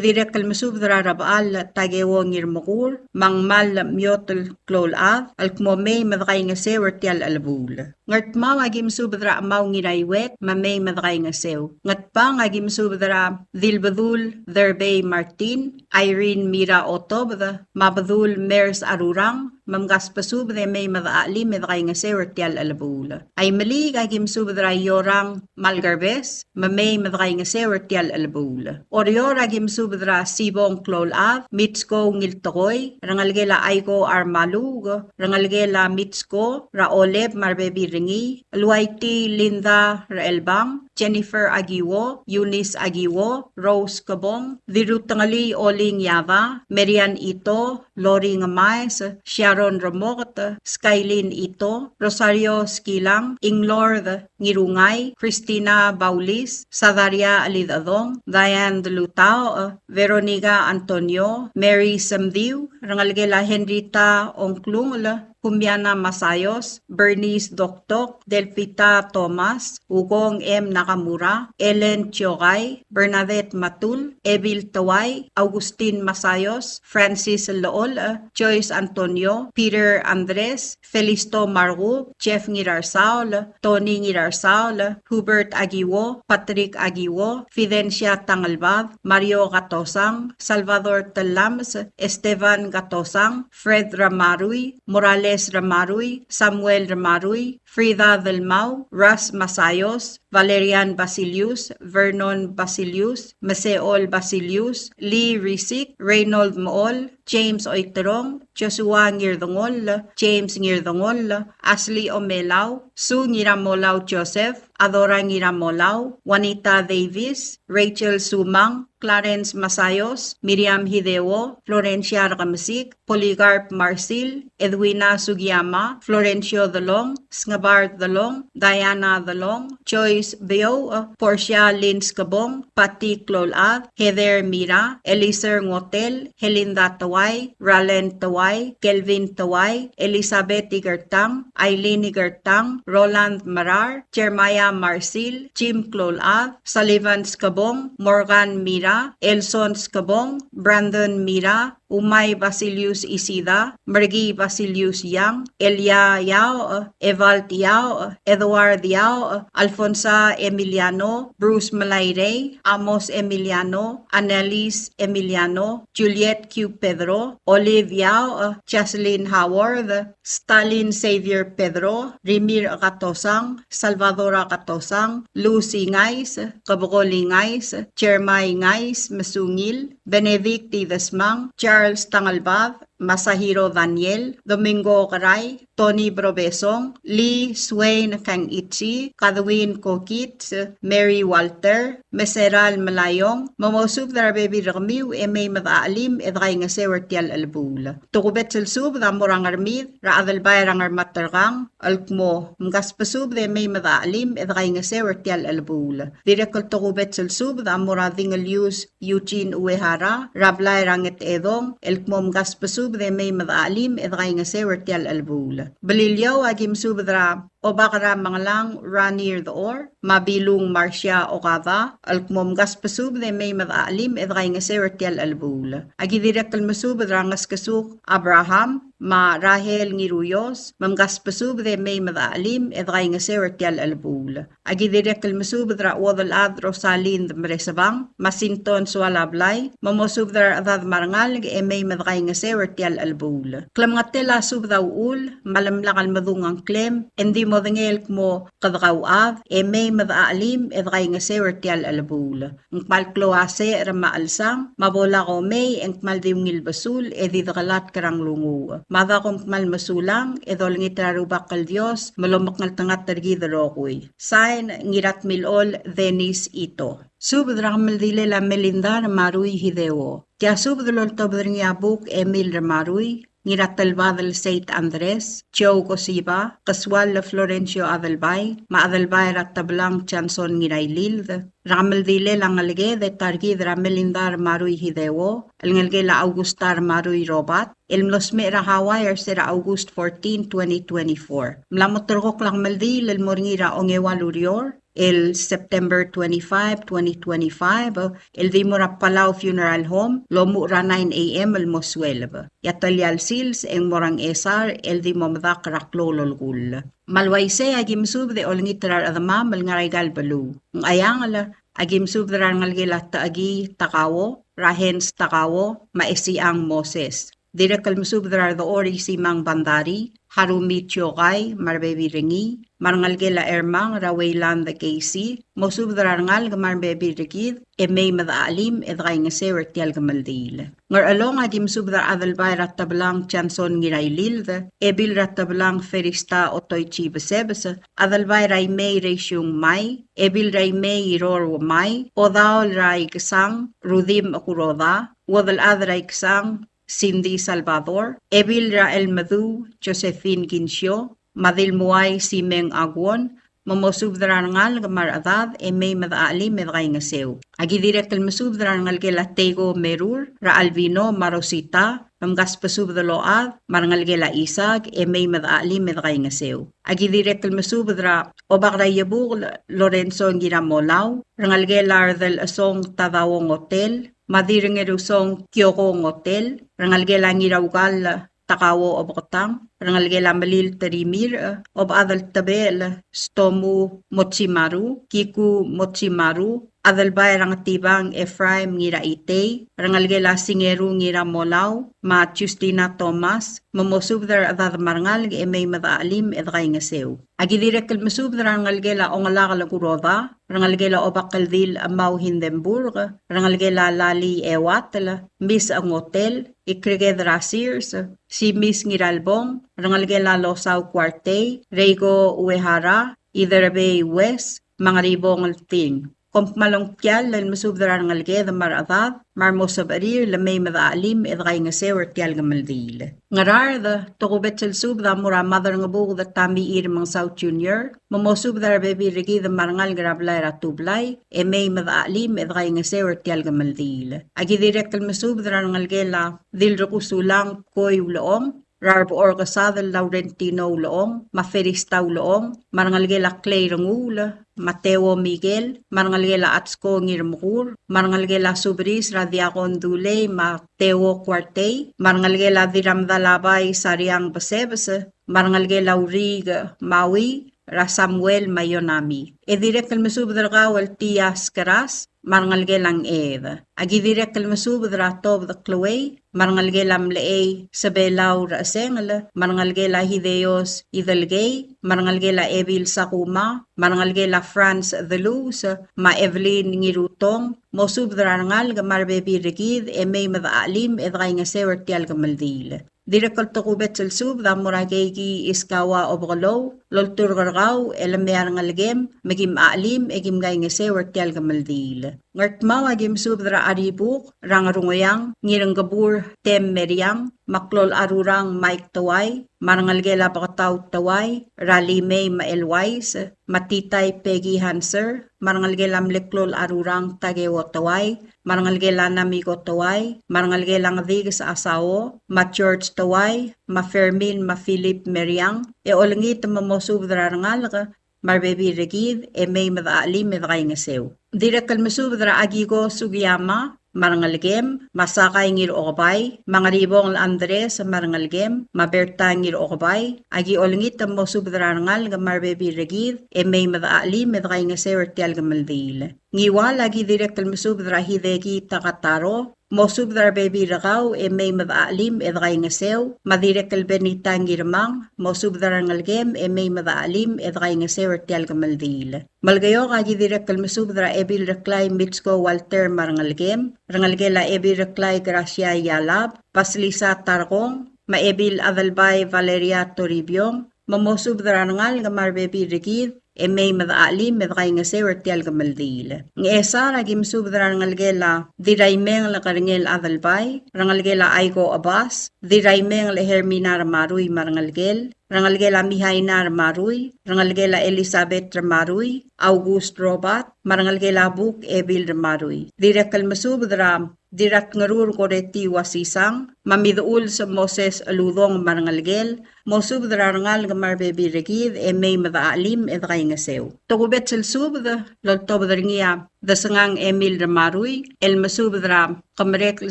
dirrek el mesubed er a Rebechall Takeo Ngirmekur, me a Ngmal Miotel Kloulchad, el kmo mei me dekaingeseu er tia el chelebuul. Ngardmau a ki mesubed er a Chemau Ngiraiuet, me mei me dekaingeseu. Ngatpang a ki mesubed er a Dilbedul Derbei Martin, Irene Mira Otobed, me a Bedul Mers Arurang, me mkasbesubed e mei me dechachelim e dekaingeseu er tia el chelebuul. Aimeliik a ki mesubed er a Iorang Malkerbes, me mei me dekaingeseu er tia el chelebuul. Oreor a ki mesubed er a Sibong Kloulchad, Mitsko Ngiltekoi, rengelekel a Aiko Armaluuk, rengelekel a Mitsko, er a Oleb me a rebebil er ngii, Luaiti Linda Rechelbang, Jennifer Akiwo, Eunice Akiwo, Rose Kebong, Dirutengelii Oling Yada, Marian Ito, Lori Ngemaes, Sharon Remoket, Skylin Ito, Rosario Skilang, Inglord Ngirungai, Christina Baulis, Sadaria Alidadong, Diane Lutao, Veronica Antonio, Mary Semdiu, rengelekel a Henrietta Ongklungel, Kumiana Masayos, Bernice Doktok, Delfita Thomas, Ugong M. Nakamura, Ellen Chiokai, Bernadette Matul, Ebil Tewai, Augustin Masayos, Francis Lool, Joyce Antonio, Peter Andres, Felisto Margub, Jeff Ngirarsaol, Tony Ngirarsaol, Hubert Akiwo, Patrick Akiwo, Fidencia Tangelbad, Mario Katosang, Salvador Telames, Esteban Katosang, Fred Ramarui, Morales Ramarui, Samuel Ramarui, Frida Delmau, Ras Masayos, Valerian Basilius, Vernon Basilius, Meseol Basilius, Lee Risik, Reynold Mool, James Oiterong, Joshua Ngirdengoll, James Ngirdengoll, Ashley Omelau, Su Ngiramolau Joseph, Adora Ngiramolau, Juanita Davis, Rachel Sumang, Clarence Masayos, Miriam Hideo, Florencia Rekemesik, Polycarp Marsil, Edwina Sugiyama, Florencio Delong, Sngebard Delong, Diana Delong, Joyce Beouch, Portia Lynn Skebong, Patty Kloulchad, Heather Mira, Eliser Ngotel, Helinda Tewai, Ralen Tewai, Kelvin Tewai, Elizabeth Ikertang, Aileen Ikertang, Roland Merar, Jeremiah Marsil, Jim Kloulchad, Sullivan Skebong, Morgan Mira, Elson Skebong, Brandon Mira, Umai Basilius Isida, Mergi Basilius Yang, Elia Yaoch, Evald Yaoch, Edward Yaoch, Alfonsa Emiliano, Bruce Melairei, Amos Emiliano, Annalise Emiliano, Juliet Q. Pedro, Olive Yaoch, Jocelyn Howard, Stalin Xavier Pedro, Rimir Katosang, Salvador Katosang, Lucy Ngais, Kebekol Ngais, Jeremiah Ngais, Mesungil, Benedict Idesmang, Charles Tangelbad, Masahiro Daniel, Domingo Kerai, Tony Brobesong, Lee Swain Kangichi, Kadwin Kokit, Mary Walter, Meseral Melaiong, me mosubed er a rebebil er kemiu e mei me dechachelim e dekaingeseu er tia el chelebuul. Tokubets el subed a mo er a Ngermid, er a Adelbai er a Ngermaterkang, el kmo mkasbesubed e mei me dechachelim e dekaingeseu er tia el chelebuul. Dirrek el tokubets el subed a mo er a Dingelius Eugene Uehara, er a blai er a Ngetedong, el kmo mkasbesubed e mei me dechachelim e dekaingeseu er tia el chelebuul. Beliliou a ki mesubed er a Obak er a Mengelang Rani Rdechor, me a Bilung Marcia Okada, el kmo mkasbesubed e mei me dechachelim e dekaingeseu er tia el chelebuul. A ki dirrek el mesubed er a Ngeskesuk Abraham, me a Rahel Ngiruios, me mkasbesubed e mei me dechachelim e dekaingeseu er tia el chelebuul. A ki dirrek el mesubed er a Uodelchad Rosalind Meresebang, me a Sinton Soalablai, me mosubed er a rechedad me a rengalek e mei me dekaingeseu er tia el chelebuul. Klemengetel a subed a uchul, me a lemlak el medung a ngklem, e ng di modengei el kmo kede kauchad, e mei me dechachelim e dekaingeseu er tia el chelebuul. Ng kmal klou a secher me a chelsang, me a bo lak omei e ng kmal di ungil besul e di dekelatk er a nglunguuch. Me a da kom kmal mesulang e dolengit er a Rubak el Dios me lomekngeltengat er kid el rokui. Sain, Ngiratmilechol Dennis Ito. Subed er a kemeldilel a Melinda Remarui Hideo. Tia subed el oltobed er ngii a Buk Emil Remarui, Ngiratelbadel Seit Andres, Joe Kosiba, Kesuall Florencio Adelbai, me a Adelbai er a Teblang Johnson Ngirailild, er a kemeldilel a ngeleked e ta er kid er a Melinda Remarui Hideo, el ngelekel a Augusta Remarui Robat, el mlo smecher er a Hawaii er se er a August fourteen, twenty twenty-four. Mla mo terrekokl a kemeldiil el mo er ngii er a ongeua el ureor, el September twenty-five, twenty twenty-five, el di mo er a Palau Funeral Home, el omuchel er a nine A M el mo sueleb. E a telial sils e ng mo er a Ngchesar el di mo medakl er a klou el olekull. Me a le uaisei a ki mesubed e olengit er a rechedemam el ngar er aika el beluu. Ngcheangel, a ki mesubed er a rengelekel a Techekii Takao, er a Hens Takao, me a Esiang Moses. Dirrek el mesubed er a Redechor Isimang Bandari, Harumi Chiokai, me a rebebil er ngii, me a rengelekel a Ermang, er a Weiland Keisi, mosubed er a rengalek me a rebebil er kid, e mei me dechachelim e dekaingeseu er tial kemeldiil. Ngerchelong a ki mesubed er a Adelbai er a Tebelang Johnson Ngirailild, Ebil er a Tebelang Ferista Otoichi Besebes, Adelbai er a Imei Reisiung Mai, Ebil er a Imei Iror Mai, Odaol er a Ikesang Rudim Kuroda, Uodelchad er a Ikesang Cindy Salvador, Ebil er a Elmeduu Josephine Kinsio, me a Dilmuai Simeng Aguon, me mosubed er a rengalek me a rechedad e mei me dechachelim e dekaingeseu. A ki dirrek el mesubed er a rengelekel a Teiko Merur, er a Albino me a Rosita, me mkasbesubed el ochad, me a rengelekel a Isaac, e mei me dechachelim e dekaingeseu. A ki dirrek el mesubed er a Obak er a Iebukel Lorenzo Ngiramolau, rengelekel a Rdel Esong Tadao Ngotel, me a Dirrengerusong Kioko Ngotel, rengelekel a Ngiraukal Takao Obeketang, rengelekel a Melil Terimir, Obechad el Tebechel Stomu Mochimaru, Kiku Mochimaru, Adelbai er a Ngetibang Ephraim Ngiraitei, rengelekel a Singeru Ngiramolau, me a Justina Thomas, me mosubed er a rechedad me a rengalek e mei me dechachelim e dekaingeseu. A ki dirrek el mesubed er a rengelekel a Ongelakel Kuroda, rengelekel a Obakeldil Mau Hindenburg, rengelekel a Lali Ewatel, Mis Ngotel, Ikreked er a Sears, Simis Ngiralbong, rengelekel a Losau Kuartei, Reiko Uehara, Iderbei Wes, me a Ngeribong el Ting. Kom kmal ongtiall el mesubed er a rengeleked me a rechedad, me a remo sebechir el mei me dechachelim e dekaingeseu er tial kemeldiil. Ngaraard, tokubets el subed a mo er a Maderngebuked Tamichir Mengsau Junior, me mosubed er a rebebil er kid me a rengalek er a blai er a Tublai, e mei me dechachelim e dekaingeseu er tial kemeldiil. A ki dirrek el mesubed er a rengelekel a Dilrekusulang Koi Ulechong, er a Rebechor Kesadel Laurentino Ulechong, me a Ferista Ulechong, me a rengelekel a Clay Renguul, me a Teo Miguel, me a rengelekel a Atsko Ngirmekur, me a rengelekel a Subris er a Diakon Dulei, me a Teo Kuartei, me a rengelekel a Diramdalabai Sariang Besebes, me a rengelekel a Uriik Maui, er a Samuel me a Ionami. E dirrek el mesubed er kau el Tias Keras, me a rengelekel a Ngched. A ki dirrek el mesubed er a Tobed Chloe, me a rengelekel a Mlechei Sebelau er a Chesengel, me a rengelekel a Hideos Idelkei, me a rengelekel a Ebil Sakuma, me a rengelekel a Franz Delus, me a Evelyn Ngirutong, mosubed er a rengalek me a rebebil er kid, e mei me dechachelim e dekaingeseu er tial kemeldiil. Dirrek el tokubets el subed a mo er a Keiki Iskawa Obekelou, el olturk er kau, el mei a rengelekem, me kim chachelim, e kim kaingeseu er tial kemeldiil. Ngardmau a ki mesubed er a Aribuk, er a Ngerungeang, Ngirengkebur, Tem Meriang, me a Klou el Arurang Mike Teuai, me a rengelekel a Beketau Teuai, er a Limei me a Elwais, me a Titai Peggy Hanser, me a rengelekel a mle Klou el Arurang Takeo Teuai, me a rengelekel a Namiko Teuai, me a rengelekel a Ngedikes Asao, me a George Teuai, me a Fermin, me a Philip Meriang, e olengit me mosubed er a rengalek, me a rebebil er kid, e mei me dechachelim e dekaingeseu. Dirrek el mesubed er a Akiko Sugiyama, me a rengelekem, me a Sakai Ngirokebai, me a Ngeribongel Andres, me a rengelekem, me a Berta Ngirokebai, a ki olengit me mosubed er a rengalek me a rebebil er kid, e mei me dechachelim e dekaingeseu er tial kemeldiil. Ngiwal a ki dirrek el mesubed er a Hideki Takataro, mosubed er a rebebil er kau e mei me dechachelim e dekaingeseu, me a dirrek el Benita Ngirmang, mosubed er a rengelekem e mei me dechachelim e dekaingeseu er tial kemeldiil. Melekeok a ki dirrek el mesubed er a Ebil Reklai Mitsko Walter me a rengelekem, rengelekel a Ebil Reklai Gracia Yalab, Basilisa Tarkong, me a Ebil Adelbai Valeria Toribiong, me mosubed er a rengalek me a rebebil er kid, e mei me dechachelim e dekaingeseu er tial kemeldiil. Ngchesar a ki mesubed er a rengelekel a Diraimengel Kerengel Adelbai, rengelekel a Aiko Abas, Diraimengel Hermina Remarui me a rengelekel, rengelekel a Mihaina Remarui, rengelekel a Elizabeth Remarui, August Robert, me a rengelekel a Buk Ebil Remarui. Dirrek el mesubed er a Dirratngerur Koreti Wasisang, me a Midechuls Moses Eludong me a rengelekel, mosubed er a rengalek me a rebebil er kid e mei me dechachelim e dekaingeseu. Tokubets el subed el oltobed er ngii a Desengang Emil Ramarui, el mesubed er a Kemerekl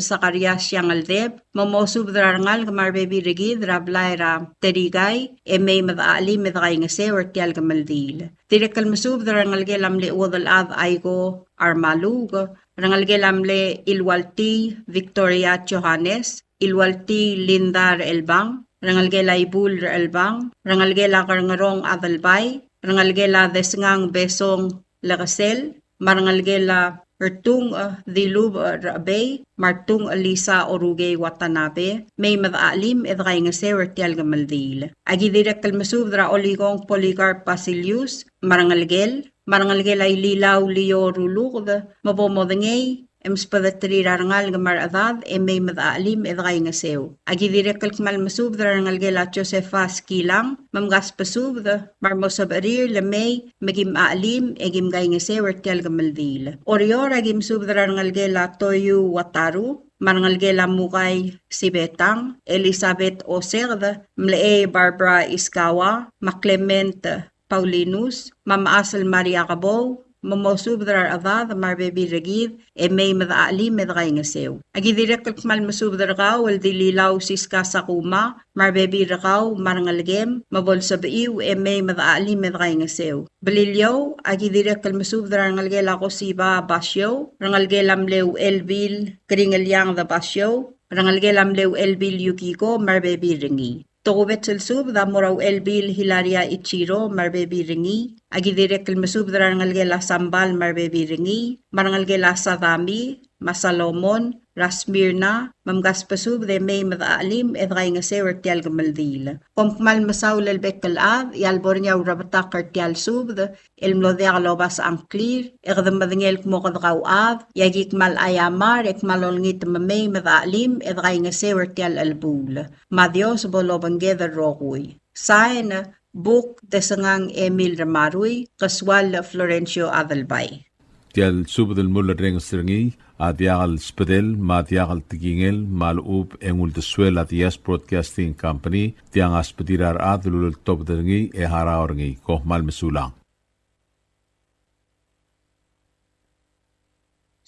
Sakarias Siangeldeb, me mosubed er a rengalek me a rebebil er kid er a blai er a Terikai, e mei me dechachelim e dekaingeseu er tia el kemeldiil. Dirrek el mesubed er a rengelekel a mle Uodelchad Aiko Armaluuk, rengelekel a mle Ilualtii Victoria Johannes, Ilualtii Linda Rechelbang, rengelekel a Ibul Rechelbang, rengelekel a Kerngerong Adelbai, rengelekel a Desengang Besong Lekesel, me a rengelekel a Rtung Dilub Rechebei, me a Rtung Lisa Orukei Watanabe, mei me dechachelim e dekaingeseu er tia el kemeldiil. Aki dirrek el mesubed er a Olikong Polycarp Basilius, me a rengelekel, me a rengelekel a Ililau Lio Ruluked, me bo modengei, e msbedeterir a rengalek me a rechedad, e mei me dechachelim e dekaingeseu. Aki dirrek el kmal mesubed er a rengelekel a Josefa Skilang, me mkasbesubed, me a remo sebechir el mei, me kim chachelim, e kim kaingeseu er tia el kemeldiil. Oreor, aki mesubed er a rengelekel a Toyu Wataru, me a rengelekel a Mukai Sibetang, Elizabeth Oseked, Mlechei Barbara Iskawa, me a Clement Paulinus, me a Mechas el Maria Kebou, me mosubed er a rechedad me a rebebil er kid, e mei me dechachelim e dekaingeseu. Aki dirrek el kmal mesubed er kau el Dililau Siska Sakuma, me a rebebil er kau, me a rengelekem, me bo lsebechiu e mei me dechachelim e dekaingeseu. Beliliou, aki dirrek el mesubed er a rengelekel a Kosiba Basiou, rengelekel a mle Uchelbil Kringeliang de Basiou, rengelekel a mle Uchelbil Yukiko, me a rebebil er ngii. Tokubets el subed a mo er a Uchelbil Hilaria Ichiro me a rebebil er ngii. Aki dirrek el mesubed er a rengelekel a Sambal me a rebebil er ngii, me a rengelekel a Sadami, me a Salomon, er a Smirna, me mkasbesubed e mei me dechachelim e dekaingeseu er tia el kemeldiil. Kom kmal mesaul el bek el chad, e a lebo er ngii a urebetak er tia el subed, el mlo diak lobasech a ngklir, e kede medengei el kmo kede kauchad, e aki kmal aiamar, e kmal olengit me mei me dechachelim, e dekaingeseu er tia el chelebuul. Me a Dios bo lobengked el rokui. Sain, Buk Desengang Emil Ramarui, Kesuall Florencio Adelbai. Tia el subed el mulerrenges er ngii a diak el sbedel me a diak el tekingel me a lechub e ng uldesuel a Diaz Broadcasting Company, tiang a sbedir a rechad el uleltobed er ngii e harau er ngii. Kom kmal mesulang.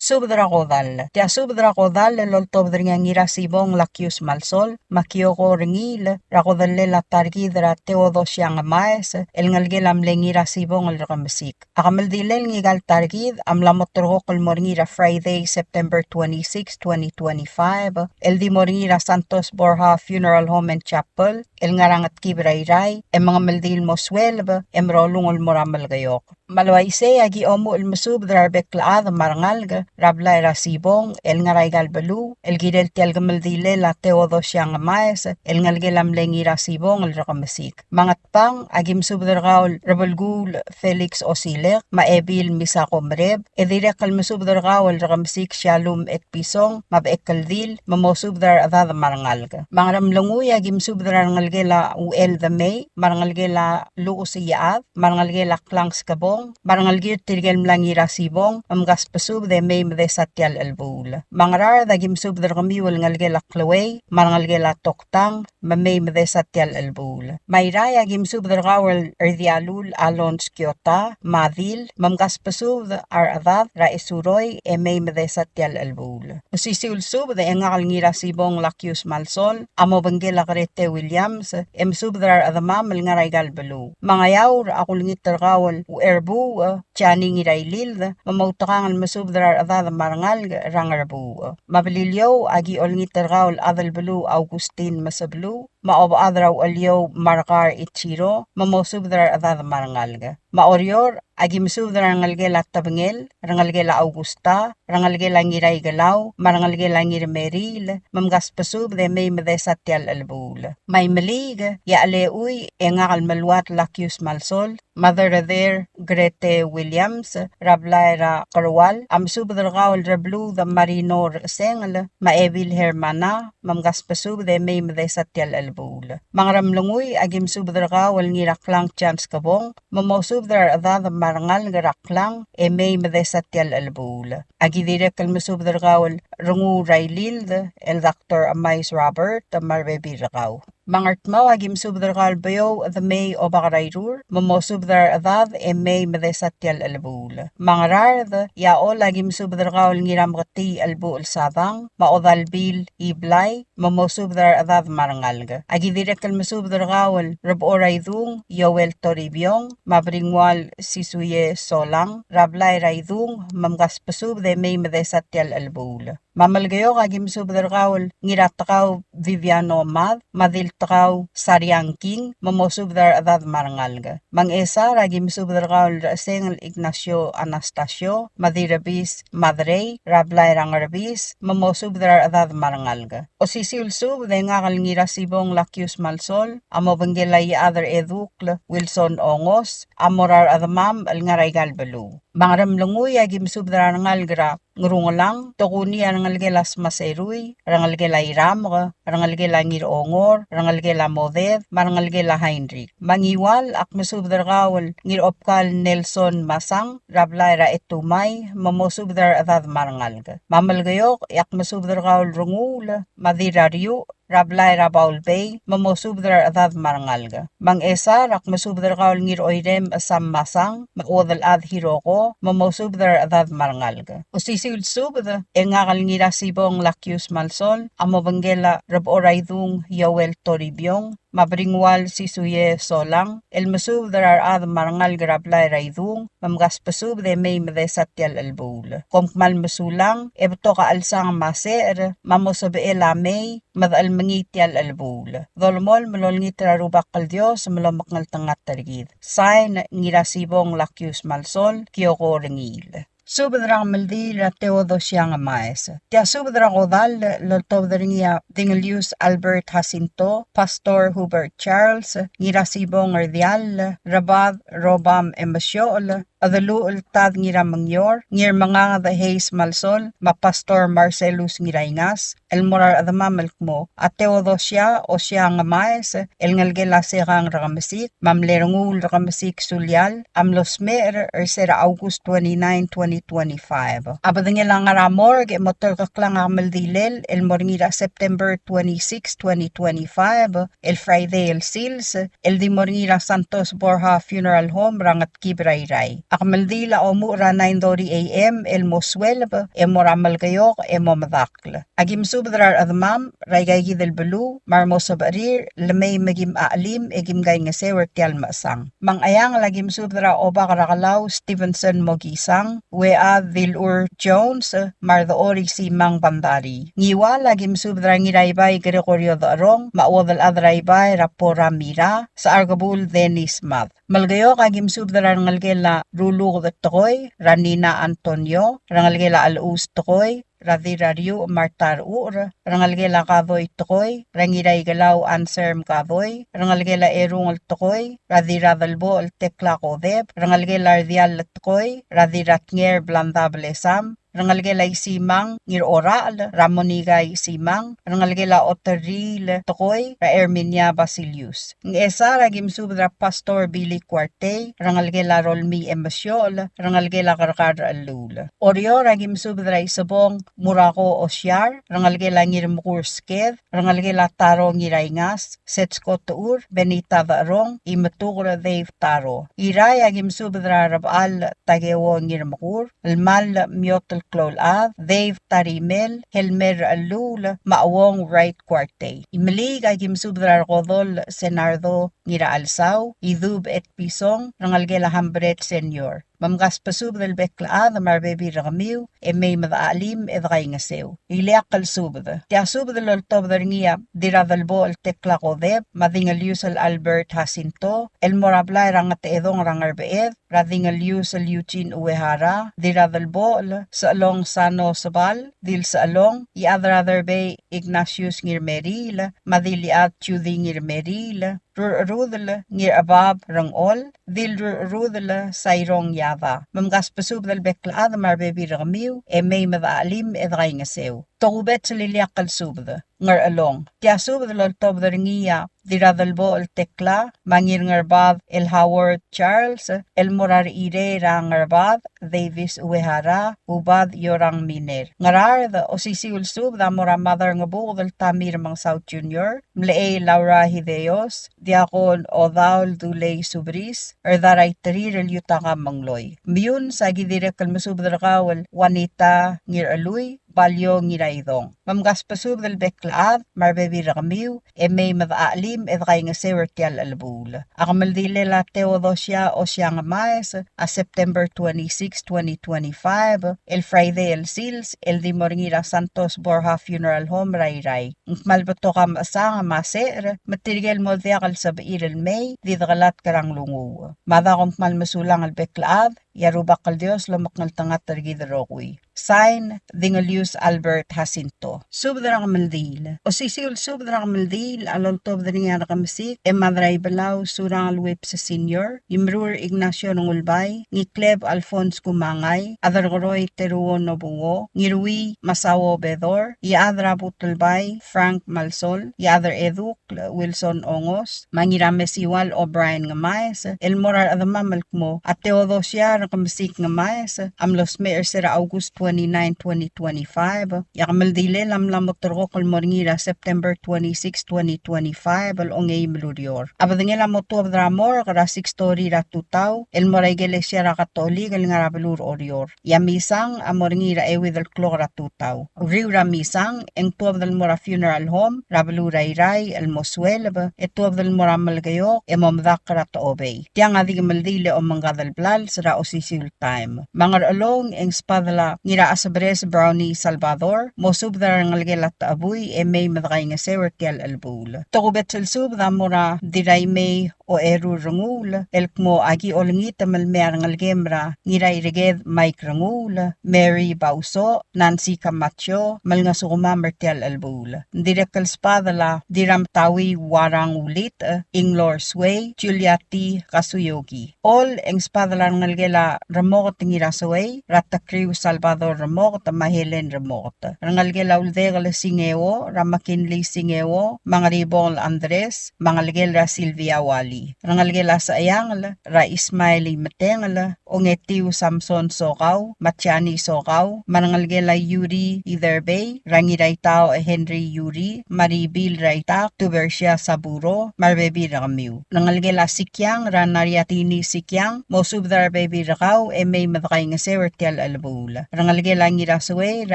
Subed er a kodall. Tia subed er a kodall el oltobed er ngii a Ngirasibong Lakius Malsol, me a Kioko Rengiil, er a kodellel a ta er kid er a Theodosia Ngemaes, el ngelekel a mle Ngirasibong el Rekemesik. A kemeldilel ngika el ta er kid a mla mo terrekokl el mo er ngii er a Friday, September twenty-six, twenty twenty-five, el di mo er ngii er a Santos Borja Funeral Home and Chapel, el ngar er a Ngetkib er a Irrai, e mengemeldiil el mo sueleb, e merolung el mo er a Melekeok. Me a le uaisei, aki omuchel el mesubed er a rebek el chad me a rengalek er a blai er a Sibong el ngar er aika el beluu el kirel tia el kemeldilel a Theodosia Ngemaes el ngelekel a mle Ngirasibong el Rekemesik. Me a Ngatpang, aki mesubed er kau el Rebelkuul Felix Osilek me a Ebil Misako Mereb, e dirrek el mesubed er kau el Rekemesik Shalom Etpison me a Bechekeldil, me mosubed er a rechedad me a rengalek. Me a Ngeremlengui, aki mesubed er a rengelekel a Uchel Demei me a rengelekel a Luchus Iechad, me a rengelekel a Klang Skebong, me a rengelekir tirke el mla Ngirasibong, me mkasbesubed e mei me desa tia el chelebuul. Me a Ngaraard, aki mesubed er kemiu el ngelekel a Kleuei, me a rengelekel a Toktang, me mei me desa tia el chelebuul. Me a Irrai, aki mesubed er kau el Rdialul Alons Kiota, me a Dil, me mkasbesubed a rechedad er a Esuroi, e mei me desa tia el chelebuul. Osisiu el subed e ngak el Ngirasibong Lakius Malsol a mo obengkel a Grete Williams, e mesubed er a rechedemam el ngar er aika el beluu. Me a Ngeaur, a kulengit er kau el Ucherbuuch Jani Ngirailild, me moutekangel el mesubed er a rechedad me a rengalek er a Ngerbuuch. Me a Beliliou, aki olengit er kau el Adelbeluu Augustin Mesebeluu, me a Obechad er a Ucheliou Markar Ichiro, me mosubed er a rechedad me a rengalek. Me a Oreor, aki mesubed er a rengelekel a Tebengel, rengelekel a Augusta, rengelekel a Ngiraikelau, me a rengelekel a Ngirmeriil, me mkasbesubed e mei me desa tia el chelebuul. Me a Imeliik, e a Chelechui, e ngak el Meluat Lakius Malsol, me a Dereder Grete Williams, er a blai er a Kerual, a mesubed er kau el Rebluud Marino Rechesengel, me a Ebil Hermana, me mkasbesubed e mei me desa tia el chelebuul. Me a Ngeremlengui a ki mesubed er kau el Ngiraklang Chance Kebong, me mosubed er a rechedad me a rengalek er a Klang e mei me desa tia el chelebuul. A ki dirrek el mesubed er kau el Renguu er a Ilild, el Doctor Emais Robert, me a rebebil er kau. Me a Ngardmau a ki mesubed er kau el Beouch Demei Obak er a Irur, me mosubed er a rechedad e mei me desa tia el chelebuul. Me a Ngaraard, Iaol a ki mesubed er kau el Ngirameketii Elbuchel Sadang, me a Odalbil Iblai, me mosubed er a rechedad me a rengalek. A ki dirrek el mesubed er kau el Rebechor er a Idung, Ioel Toribiong, me a Bringual Sisuie Solang, er a blai er a Idung, me mkasbesubed e mei me desa tia el chelebuul. Me a Melekeok a ki mesubed er kau el Ngiratekau Viviano Mad, me a Diltekau Sariang King, me mosubed er a rechedad me a rengalek. Me a Ngchesar a ki mesubed er kau el Rechesengel Ignacio Anastasio, me a Dirrebis Madrei, er a blai er a Ngerebis, me mosubed er a rechedad me a rengalek. Osisiu el subed e ngak el Ngirasibong Lakius Malsol, a mo obengkel a Iechad er a Edukl Wilson Ongos, a mo er a rechedemam el ngar er aika el beluu. Me a Ngeremlengui a ki mesubed er a rengalek er a Ngerungelang, tokuni a rengelekel a Smaserui, rengelekel a Iramk, rengelekel a Ngirongor, rengelekel a Moded, me a rengelekel a Heinrich. Me a Ngiwal, ak mesubed er kau el Ngirobkal Nelson Masang, er a blai er a Etumai, me mosubed er a rechedad me a rengalek. Me a Melekeok, e ak mesubed er kau el Renguul, me a Dirrariuch, er a blai er a Baulbei, me mosubed er a rechedad me a rengalek. Me a Ngchesar, ak mesubed er kau el Ngiroirem Sam Masang, me a Uodelchad Hiroko, me mosubed er a rechedad me a rengalek. Osisiu el subed, e ngak el Ngirasibong Lakius Malsol, a mo obengkel a Rebechor er a Idung Ioel Toribiong, me a Bringual Sisuie Solang, el mesubed er a rechad me a rengalek er a blai er a Idung, me mkasbesubed e mei me desa tia el chelebuul. Kom kmal mesulang, e betok a chelsang me a secher, me a mo sebechel a mei, me dechelmengii tia el chelebuul. Dolemolem el olengit er a Rubak el Dios me lomekngeltengat er kid. Sain, Ngirasibong Lakius Malsol, Kioko Rengiil. Subed er a kemeldiil er a Theodosia Ngemaes. Tia subed er a kodall el oltobed er ngii a Dingelius Albert Jacinto, Pastor Hubert Charles, Ngirasibong Erdiall, Rebad Robam Emesiochel, Chedeluchel Tad Ngiramengior, Ngirmenganged Hayes Malsol, me a Pastor Marcellus Ngiraingas, el mo er a rechedemam el kmo a Theodosia Osia Ngemaes, el ngelekel a Sekang Rekemesik, me a mle Renguul Rekemesik Sulial, a mlo smecher er se er a August twenty-nine, twenty twenty-five. A bedengel a ngar er a morgue e mo terkeklang a kemeldilel el mo er ngii er a September twenty-six, twenty twenty-five, el Friday el sils, el di mo er ngii er a Santos Borja Funeral Home er a Ngetkib er a Irrai. A kemeldiil a omuchel er a nine thirty A M el mo sueleb, e mo er a Melekeok e mo medakl. Aki mesubed er a rechedemam er aika kid el beluu, me a re mo sebechir el mei me kim chelim e kim kaingeseu er tia el mechesang. Me a Ngcheangel aki mesubed er a Obak er a Kelau Stevenson Mokisang, Uead Dilur Jones, me a Redechor Isimang Bandari. Ngiwal aki mesubed er a Ngiraibai Gregorio Decherong, me a Uodelchad er a Ibai er a Pora Mira, Secharkebul Dennis Mad. Melekeok aki mesubed er a rengelekel a Ruluked Tekoi, er a Nina Antonio, rengelekel a Chelechus Tekoi, er a Dirrariuch Marta Rechucher, rengelekel a Kadoi Tekoi, er a Ngiraikelau Anselm Kadoi, rengelekel a Erungel Tekoi, er a Dirradelbochel Tekla Kodep, rengelekel a Rdiall Tekoi, er a Dirratnger Blanda Blesam, rengelekel a Isimang Ngirorachel, er a Monika Isimang, rengelekel a Oterriil Tekoi, er a Erminia Basilius. Ngchesar aki mesubed er a Pastor Billy Kuartei, rengelekel a Rolmii Emesiochel, rengelekel a Kerkar Rechelluul. Oreor aki mesubed er a Isebong Murako Osiar, rengelekel a Ngirmekur Sked, rengelekel a Taro Ngiraingas, Setsko Techur, Benita Decherong, Imetuker Dave Taro. Irrai aki mesubed er a Rebechall Takeo Ngirmekur, Lmal Miotel Kloulchad, Dave Tarimel, Helmer Rechelluul, me a Uong Wright Kuartei. Imeliik aki mesubed er a Rekodol Senardo Ngirachelsau, Idub Etpison, rengelekel a Hambret Senior. Me mkasbesubed el bek el chad me a rebebil er kemiu, e mei me dechelim e dekaingeseu. Ileakl el subed. Tia subed el oltobed er ngii a Dirradelbochel Tekla Kodep, me a Dingelius el Albert Jacinto, el mo er a blai er a Ngetechedong er a Ngerbeched, er a Dingelius el Eugene Uehara, Dirradelbochel, Sechelong Sano Sebal, Dil Sechelong, Ichad er a Derbei Ignatius Ngirmeriil, me a Dil Ichad Judy Ngirmeriil, Rurcherudel Ngirchebab Rengchol, Dilrurcherudel Sairong Yada. Me mkasbesubed el bek el chad me a rebebil er kemiu, e mei me dechachelim e dekaingeseu. Tokubets el ileakl el subed, Ngerchelong. Tia subed el oltobed er ngii a Dirradelbochel Tekla, me a Ngirngerbad el Howard Charles, el mo er a rechirei er a Ngerbad, Davis Uehara, Ubad Yorang Miner. Ngaraard, osisiu el subed a mo er a Madrangebuked el Tamir Mengesau Junior, Mlechei Laura Hideos, Diakon Odaol Dulei Subris, er a Daraiterir el Yutaka Mengloi. Meyuns, a ki dirrek el mesubed er kau el Juanita Ngirchelui, Balio Ngiraidong. Me mkasbesubed el bek el chad me a rebebil er kemiu, e mei me dechachelim e dekaingeseu er tia el chelebuul. A kemeldilel a Theodosia Osiang Ngemaes, a September twenty-six, twenty twenty-five, el Friday el sils, el di mo er ngii er a Santos Borja Funeral Home er a Irrai. Ng kmal betok a mechesang me a secher, me tirke el mo diak el sebechir el mei, di dekelatk er a nglunguuch. Me a dako ng kmal mesulang el bek el chad, e a Rubak el Dios lomekngeltengat er kid el rokui. Sign, Dingelius Albert Jacinto. Subed er a kemeldiil. Osisiu el subed er a kemeldiil a loltobed er ngii a Rekemesik, e Madraibelau Surangel Whipps Senior, Imrur Ignacio Rengulbai, Ngikleb Alphonse Kumangai, Aderkeroi Teruo Nobuo, Ngirui Masao Bedor, Iechad er a Butelbai Frank Malsol, Iechad er a Eduk Wilson Ongos, me a Ngiramesiual O'Brien Ngemaes, el mo er a rechedemam el kmo a Theodosia Rekemesik Ngemaes a mlo smecher er se er a August twenty-nine, twenty twenty-five, e a kemeldilel a mla mo terrekokl el mo er ngii er a September twenty-six, twenty twenty-five, el ongeim el ureor. A bedengel a mo tuobed er a morgue er a six thirty er a tutau, el mo er a ikelesia er a Katolik el ngar er a beluu er Oreor. E a misang a mo er ngii er a euid el klok er a tutau. Uriul er a misang, e ng tuobed el mo er a funeral home er a beluu er a Irrai el mo sueleb, e tuobed el mo er a Melekeok e mo medakl er a Techobei. Tiang a di kemeldiil e omengkad el blals er a osisiu el taem. Me a Ngerchelong, e ng sbadel a Ngirachesebres Brownie Salvador, mosubed er a rengelekel a Techebui e mei me dekaingeseu er tia el chelebuul. Tokubets el subed a mo er a Dirraimei Ocherur Renguul, el kmo a ki olengit me le mei a rengelekem er a Ngiraireked Mike Renguul, Mary Bausoch, Nancy Camacho, me lengesukemam er tia el chelebuul. Ng dirrek el sbadel a Dirramtaui Warang Ulitech, Inglor Suei, Julia T. Kasuyoki. Ollei, e ng sbadel a rengelekel a Remoket Ngirasoei, er a Tekriu Salvador Remoket, me a Helen Remoket. Rengelekel a Uldekel Singeo, er a McKinley Singeo, me a Ngeribongel Andres, me a ngelekel er a Sylvia Wali. Rengelekel a Secheangel, er a Ismael Imetengel, Ongetiu Samson Sokau, me a Jani Sokau, me a rengelekel a Yuri Itherbei, er a Ngiraitau Henry Yuri, me a Ribil er a Itak, Tubersia Saburo, me a rebebil er kemiu. Rengelekel a Sikiang, er a Nariatini Sikiang, mosubed er a rebebil er kau, e mei me dekaingeseu er tia el chelebuul. Rengelekel a Ngirasuei, er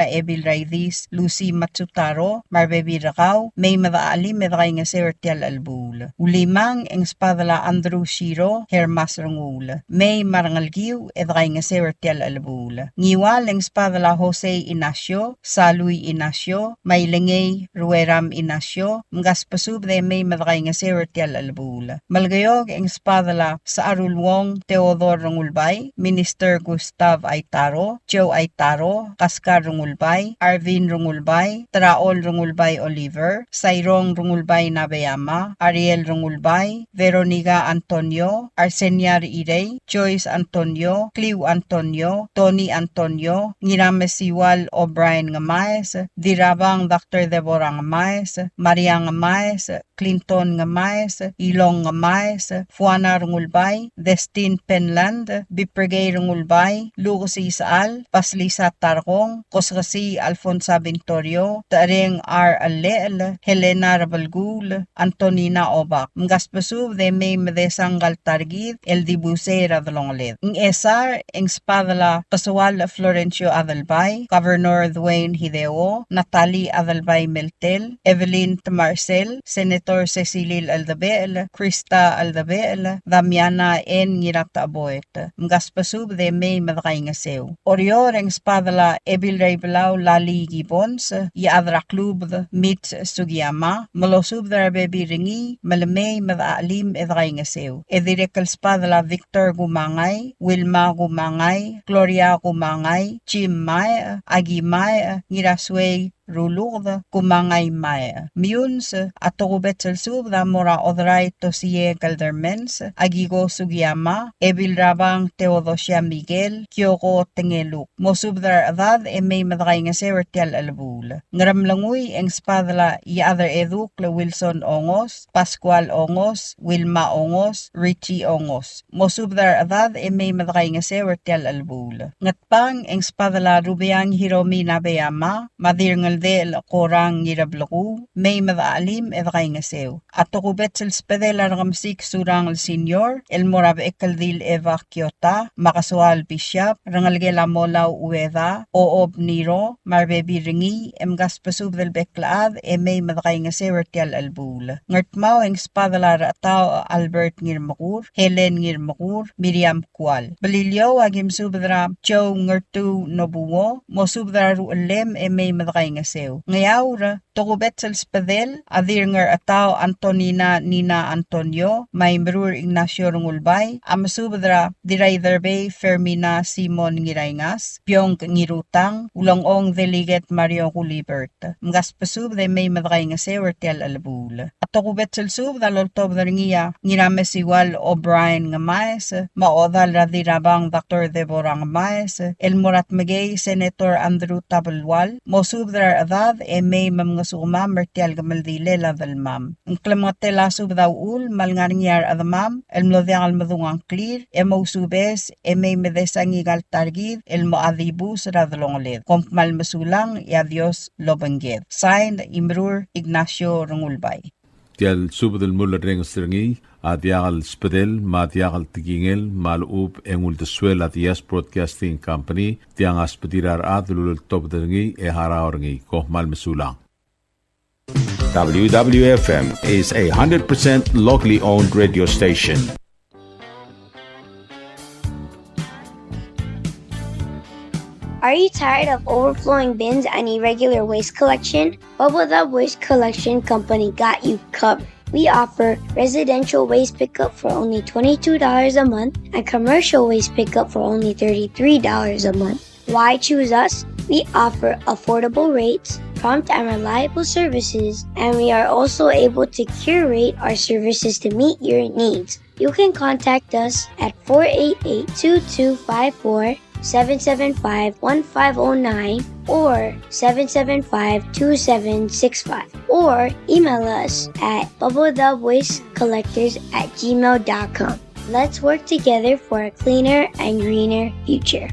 a Ebil er a Idis, Lucy Matsutaro, me a rebebil er kau, mei me dechachelim e dekaingeseu er tia el chelebuul. Ulimang, e ng sbadel a Andrew Shiro, Hermas Renguul. Mei me a rengelekiu, e dekaingeseu er tia el chelebuul. Ngiwal, e ng sbadel a Jose Inacio, Salui Inacio, me a Ilengei Rueram Inacio, mkasbesubed e mei me dekaingeseu er tia el chelebuul. Melekeok, e ng sbadel a Secharuluong Theodore Rengulbai, Minister Gustav Aitaro, Joe Aitaro, Kaskar Rengulbai, Arvin Rengulbai, Terachol Rengulbai Oliver, Sairong Rengulbai Nabeyama, Ariel Rengulbai, Veronica Antonio, Arsenia Irei, Joyce Antonio, Cliu Antonio, Tony Antonio, Ngiramesiual O'Brien Ngemaes, Dirrabang Doctor Deborah Ngemaes, Maria Ngemaes, Clinton Ngemaes, Ilong Ngemaes, Fuana Rengulbai, Destin Penland, Bipregei Rengulbai, Lukes Isechal, Basilisa Tarkong, Koskesii Alfonsa Bintorio, Techereng R. Llechel, Helena Rebelkuul, Antonina Obak. Mkasbesubed e mei me desang ngka el ta er kid el dibus er a delongeled. Ngchesar, e ng sbadel a Kesual Florencio Adelbai, Governor Duane Hideo, Natalie Adelbai Meltel, Evelyn Tmarsel, Senator Secilil Eldebechel, Krista Eldebechel, Damiana N. Ngiratecheboet. Mkasbesubed e mei me dekaingeseu. Oreor, e ng sbadel a Ebil er a Ibelau Lali Gibbons, Iechad er a Klubed Mitch Sugiyama, me losubed er a rebebil er ngii me le mei me dechachelim e dekaingeseu. E dirrek el sbadel a Victor Kumangai, Wilma Kumangai, Gloria Kumangai, Jim Maech, Aki Maech, Ngirasuei Ruluked, Kumangai Mae. Meyuns, a tokubets el subed a mo er a Oderai Tosie Geldermans, Akiko Sugiyama, Ebil Rabang Theodosia Miguel, Kioko Tengeluk. Mosubed er a rechedad e mei me dekaingeseu er tia el chelebuul. Ngeremlengui e ng sbadel a Iechad er a Edukl Wilson Ongos, Pascual Ongos, Wilma Ongos, Richie Ongos. Mosubed er a rechedad e mei me dekaingeseu er tia el chelebuul. Ngatpang e ng sbadel a Rubeang Hiromi Nabeyama, me a Dirngeldechel Korang Ngireblekuu, mei me dechachelim e dekaingeseu. A tokubets el sbedel a Rekemesik Surangel Senior, el mo er a Bechekeldil Eva Kiota, me a Kesoal Bishop, rengelekel a Molau Ueda, Ochob Niro, me a rebebil er ngii, e mkasbesubed el bek el chad, e mei me dekaingeseu er tia el chelebuul. Ngardmau e ng sbadel a Rechetaoch Albert Ngirmekur, Helen Ngirmekur, Miriam Kual. Beliliou a ki mesubed er a Joe Ngertuu Nobuo, mosubed er a ruchellem e mei me dekaingeseu. Ngeaur, tokubets el sbedel a Dirngerchetaoch Antonina Nina Antonio, me a Imerur Ignacio Rengulbai, a mesubed er a Diraiderbei Fermina Simon Ngiraingas, Biong Ngirutang, Ulengchong Delegate Mario Gulibert. Mkasbesubed e mei me dekaingeseu er tia el chelebuul. A tokubets el subed a loltobed er ngii a Ngiramesiual O'Brien Ngemaes, me a ochedal er a Dirrabang Doctor Deborah Ngemaes, el mo er a Tmekei Senator Andrew Tabelual, mosubed er a rechedad e mei me mngesukemam er tia el kemeldilel a delmam. Ng klemengetel a subed a uchul me a lengar er ngii a rechedemam el mlo diak el medung a ngklir, e mousubes e mei me desa ngika el ta er kid el mocha dibus er a delongeled. Kom kmal mesulang, e a Dios lobengked. Signed, Imerur Ignacio Rengulbai. Tia el subed el mulerrenges er ngii a diak el sbedel me a diak el tekingel me a lechub e ng uldesuel a Diaz Broadcasting Company, tiang a sbedir a rechad el uleltobed er ngii e harau er ngii. Kom kmal mesulang. W W F M is a hundred percent locally owned radio station. Are you tired of overflowing bins and irregular waste collection? Bubble Dub Waste Collection Company got you covered. We offer residential waste pickup for only twenty-two dollars a month and commercial waste pickup for only thirty-three dollars a month. Why choose us? We offer affordable rates, prompt and reliable services, and we are also able to curate our services to meet your needs. You can contact us at four eight eight, two two five four, seven seven five, one five oh nine, or seven seven five, two seven six five, or email us at bubble dub waste collectors at gmail dot com. Let's work together for a cleaner and greener future.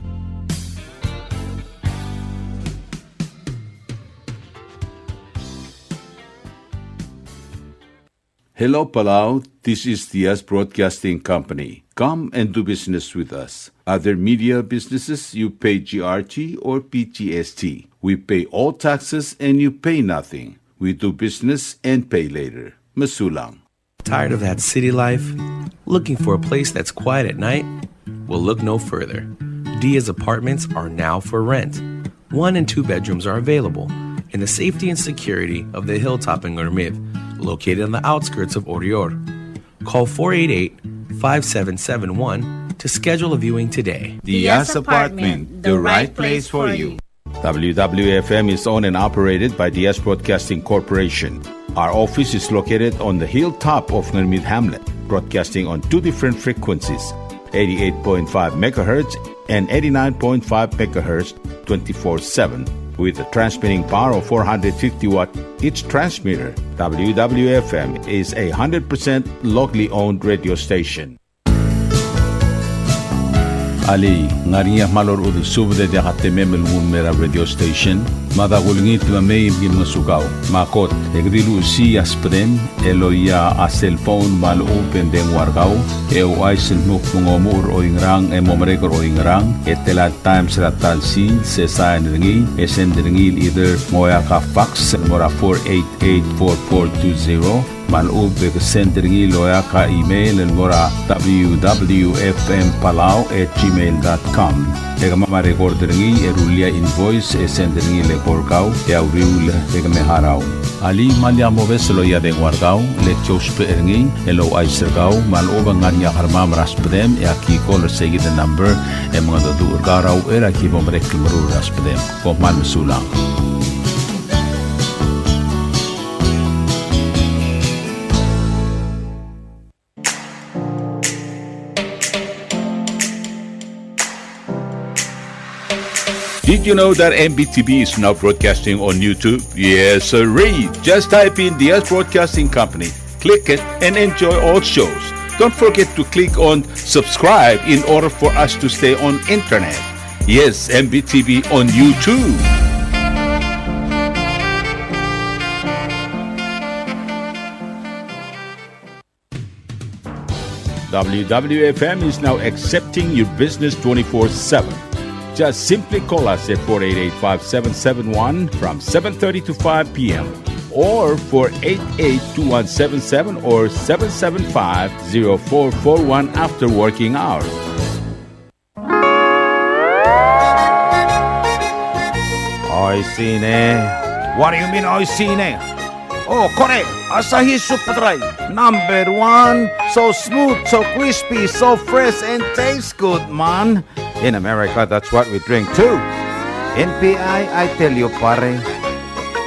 Hello, Palau. This is Diaz Broadcasting Company. Come and do business with us. Other media businesses, you pay G R T or P G S T. We pay all taxes and you pay nothing. We do business and pay later. Mesulang. Tired of that city life? Looking for a place that's quiet at night? Well, look no further. Diaz Apartments are now for rent. One and two bedrooms are available in the safety and security of the hilltop in Ngermid, located on the outskirts of Oreor. Call four eight eight, five seven seven one to schedule a viewing today. Diaz Apartment, the right place for you. W W F M is owned and operated by Diaz Broadcasting Corporation. Our office is located on the hilltop of Ngermid Hamlet, broadcasting on two different frequencies, eighty-eight point five megahertz and eighty-nine point five megahertz, twenty-four seven, with a transmitting power of four hundred fifty watt each transmitter. W W F M is a hundred percent locally owned radio station. Alii, ng ngar er ngii a kmal orechudel subed e diak a temem el nguu el mei er a radio station? Mada kulengit me mei me ki ngosukau. Me a kot, e ke di luchesii a subedem el oia a cell phone me a lechub e ng dengua er kau, e ouchais el dmu kmo ng omuchel er oingerang e mo merek er oingerang, e tela el times er a ta el sils, e sain er ngii, e send er ngii el either ng oeak a fax el mo er a four eight eight four four two zero, me a lechub e ke send er ngii el oeak a email el mo er a W W F M Palau at gmail dot com. E kemam a record er ngii e rullii a invoice e send er ngii el eko er kau e a uriul e ke me harau. Alii, me lak mobes el oia dengua er kau, le ki ousbech er ngii el ouchais er kau me a lechub e ng ngar er ngii a kermam er a subedem e aki call er seikid el number e mengedecheduch er kau er a uchei er a ki bo merek el meruul er a subedem. Kom kmal mesulang. Did you know that M B T V is now broadcasting on YouTube? Yes, sirree. Just type in Diaz Broadcasting Company, click it, and enjoy all shows. Don't forget to click on subscribe in order for us to stay on internet. Yes, M B T V on YouTube. W W F M is now accepting your business twenty-four seven. Just simply call us at four eight eight, five seven seven one from seven thirty to five p m, or four eight eight, two one seven seven or seven seven five, zero four four one after working hours. Oishii ne. What do you mean, oishii ne? Oh, kore, Asahi Super Dry, number one. So smooth, so crispy, so fresh, and tastes good, man. In America, that's what we drink too. In P I, I tell you, pare,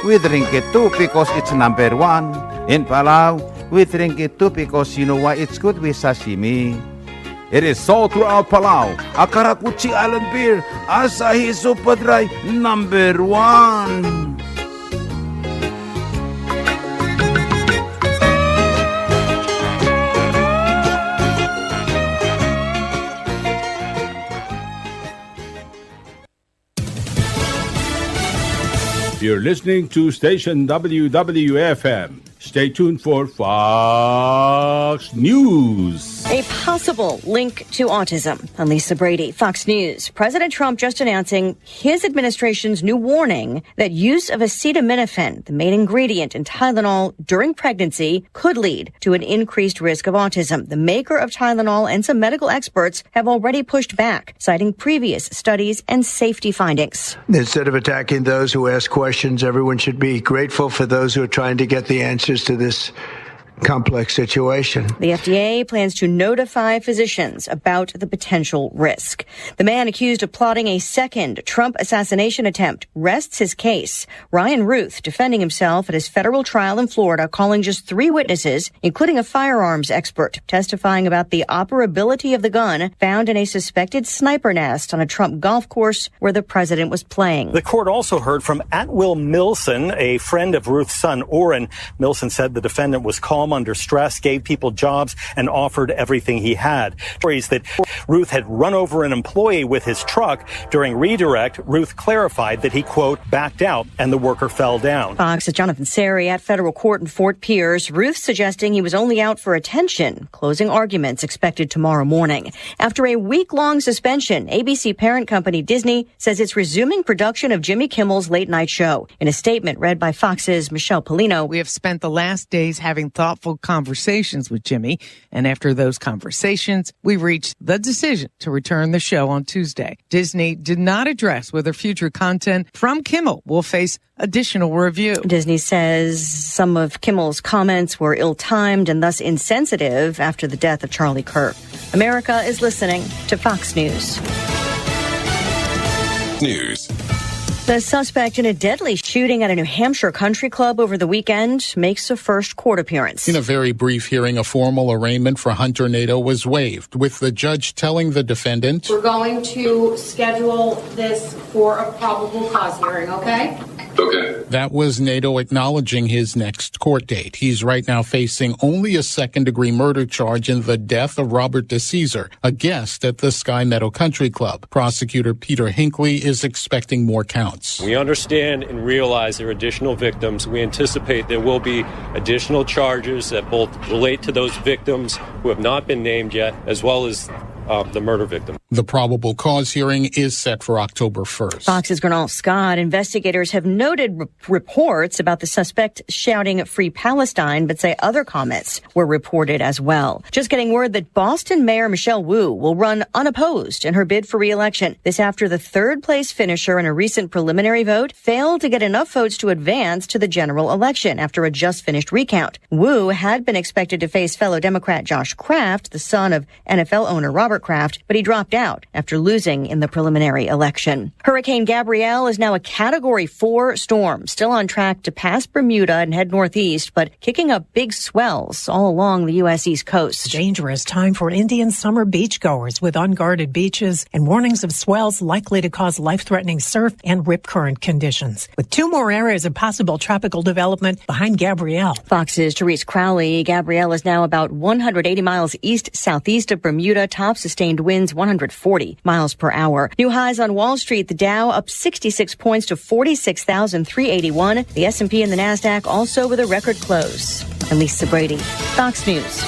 we drink it too because it's number one. In Palau, we drink it too because you know why? It's good with sashimi. It is sold throughout Palau. A karakuchi island beer, Asahi Super Dry, number one. You're listening to station W W F M. Stay tuned for Fox News. A possible link to autism. I'm Lisa Brady, Fox News. President Trump just announcing his administration's new warning that use of acetaminophen, the main ingredient in Tylenol, during pregnancy could lead to an increased risk of autism. The maker of Tylenol and some medical experts have already pushed back, citing previous studies and safety findings. Instead of attacking those who ask questions, everyone should be grateful for those who are trying to get the answers to this complex situation. The F D A plans to notify physicians about the potential risk. The man accused of plotting a second Trump assassination attempt rests his case. Ryan Routh defending himself at his federal trial in Florida, calling just three witnesses, including a firearms expert, testifying about the operability of the gun found in a suspected sniper nest on a Trump golf course where the president was playing. The court also heard from Atwill Milson, a friend of Routh's son, Orrin. Milson said the defendant was calm under stress, gave people jobs, and offered everything he had. Stories that Routh had run over an employee with his truck. During redirect, Routh clarified that he, quote, backed out and the worker fell down. Fox's Jonathan Serrie at federal court in Fort Pierce. Routh suggesting he was only out for attention. Closing arguments expected tomorrow morning. After a week-long suspension, A B C parent company Disney says it's resuming production of Jimmy Kimmel's late night show. In a statement read by Fox's Michelle Pollino, "We have spent the last days having thoughtful conversations with Jimmy, and after those conversations, we reached the decision to return the show on Tuesday." Disney did not address whether future content from Kimmel will face additional review. Disney says some of Kimmel's comments were ill-timed and thus insensitive after the death of Charlie Kirk. America is listening to Fox News. News. The suspect in a deadly shooting at a New Hampshire country club over the weekend makes a first court appearance. In a very brief hearing, a formal arraignment for Hunter Nadeau was waived, with the judge telling the defendant, "We're going to schedule this for a probable cause hearing, okay?" Okay. That was Nadeau acknowledging his next court date. He's right now facing only a second-degree murder charge in the death of Robert DeCesare, a guest at the Sky Meadow Country Club. Prosecutor Peter Hinckley is expecting more counts. We understand and realize there are additional victims. We anticipate there will be additional charges that both relate to those victims who have not been named yet, as well as, um, the murder victim. The probable cause hearing is set for October first. Fox's Gurnal Scott. Investigators have noted re- reports about the suspect shouting "Free Palestine," but say other comments were reported as well. Just getting word that Boston Mayor Michelle Wu will run unopposed in her bid for re-election. This after the third-place finisher in a recent preliminary vote failed to get enough votes to advance to the general election after a just-finished recount. Wu had been expected to face fellow Democrat Josh Kraft, the son of N F L owner Robert aircraft, but he dropped out after losing in the preliminary election. Hurricane Gabrielle is now a Category four storm, still on track to pass Bermuda and head northeast, but kicking up big swells all along the U S East Coast. Dangerous time for Indian summer beachgoers, with unguarded beaches and warnings of swells likely to cause life-threatening surf and rip current conditions, with two more areas of possible tropical development behind Gabrielle. Fox's Therese Crowley. Gabrielle is now about one hundred eighty miles east-southeast of Bermuda, top sustained winds one hundred forty miles per hour. New highs on Wall Street, the Dow up sixty-six points to forty-six thousand three eighty-one. The S and P and the Nasdaq also with a record close. I'm Lisa Brady, Fox News.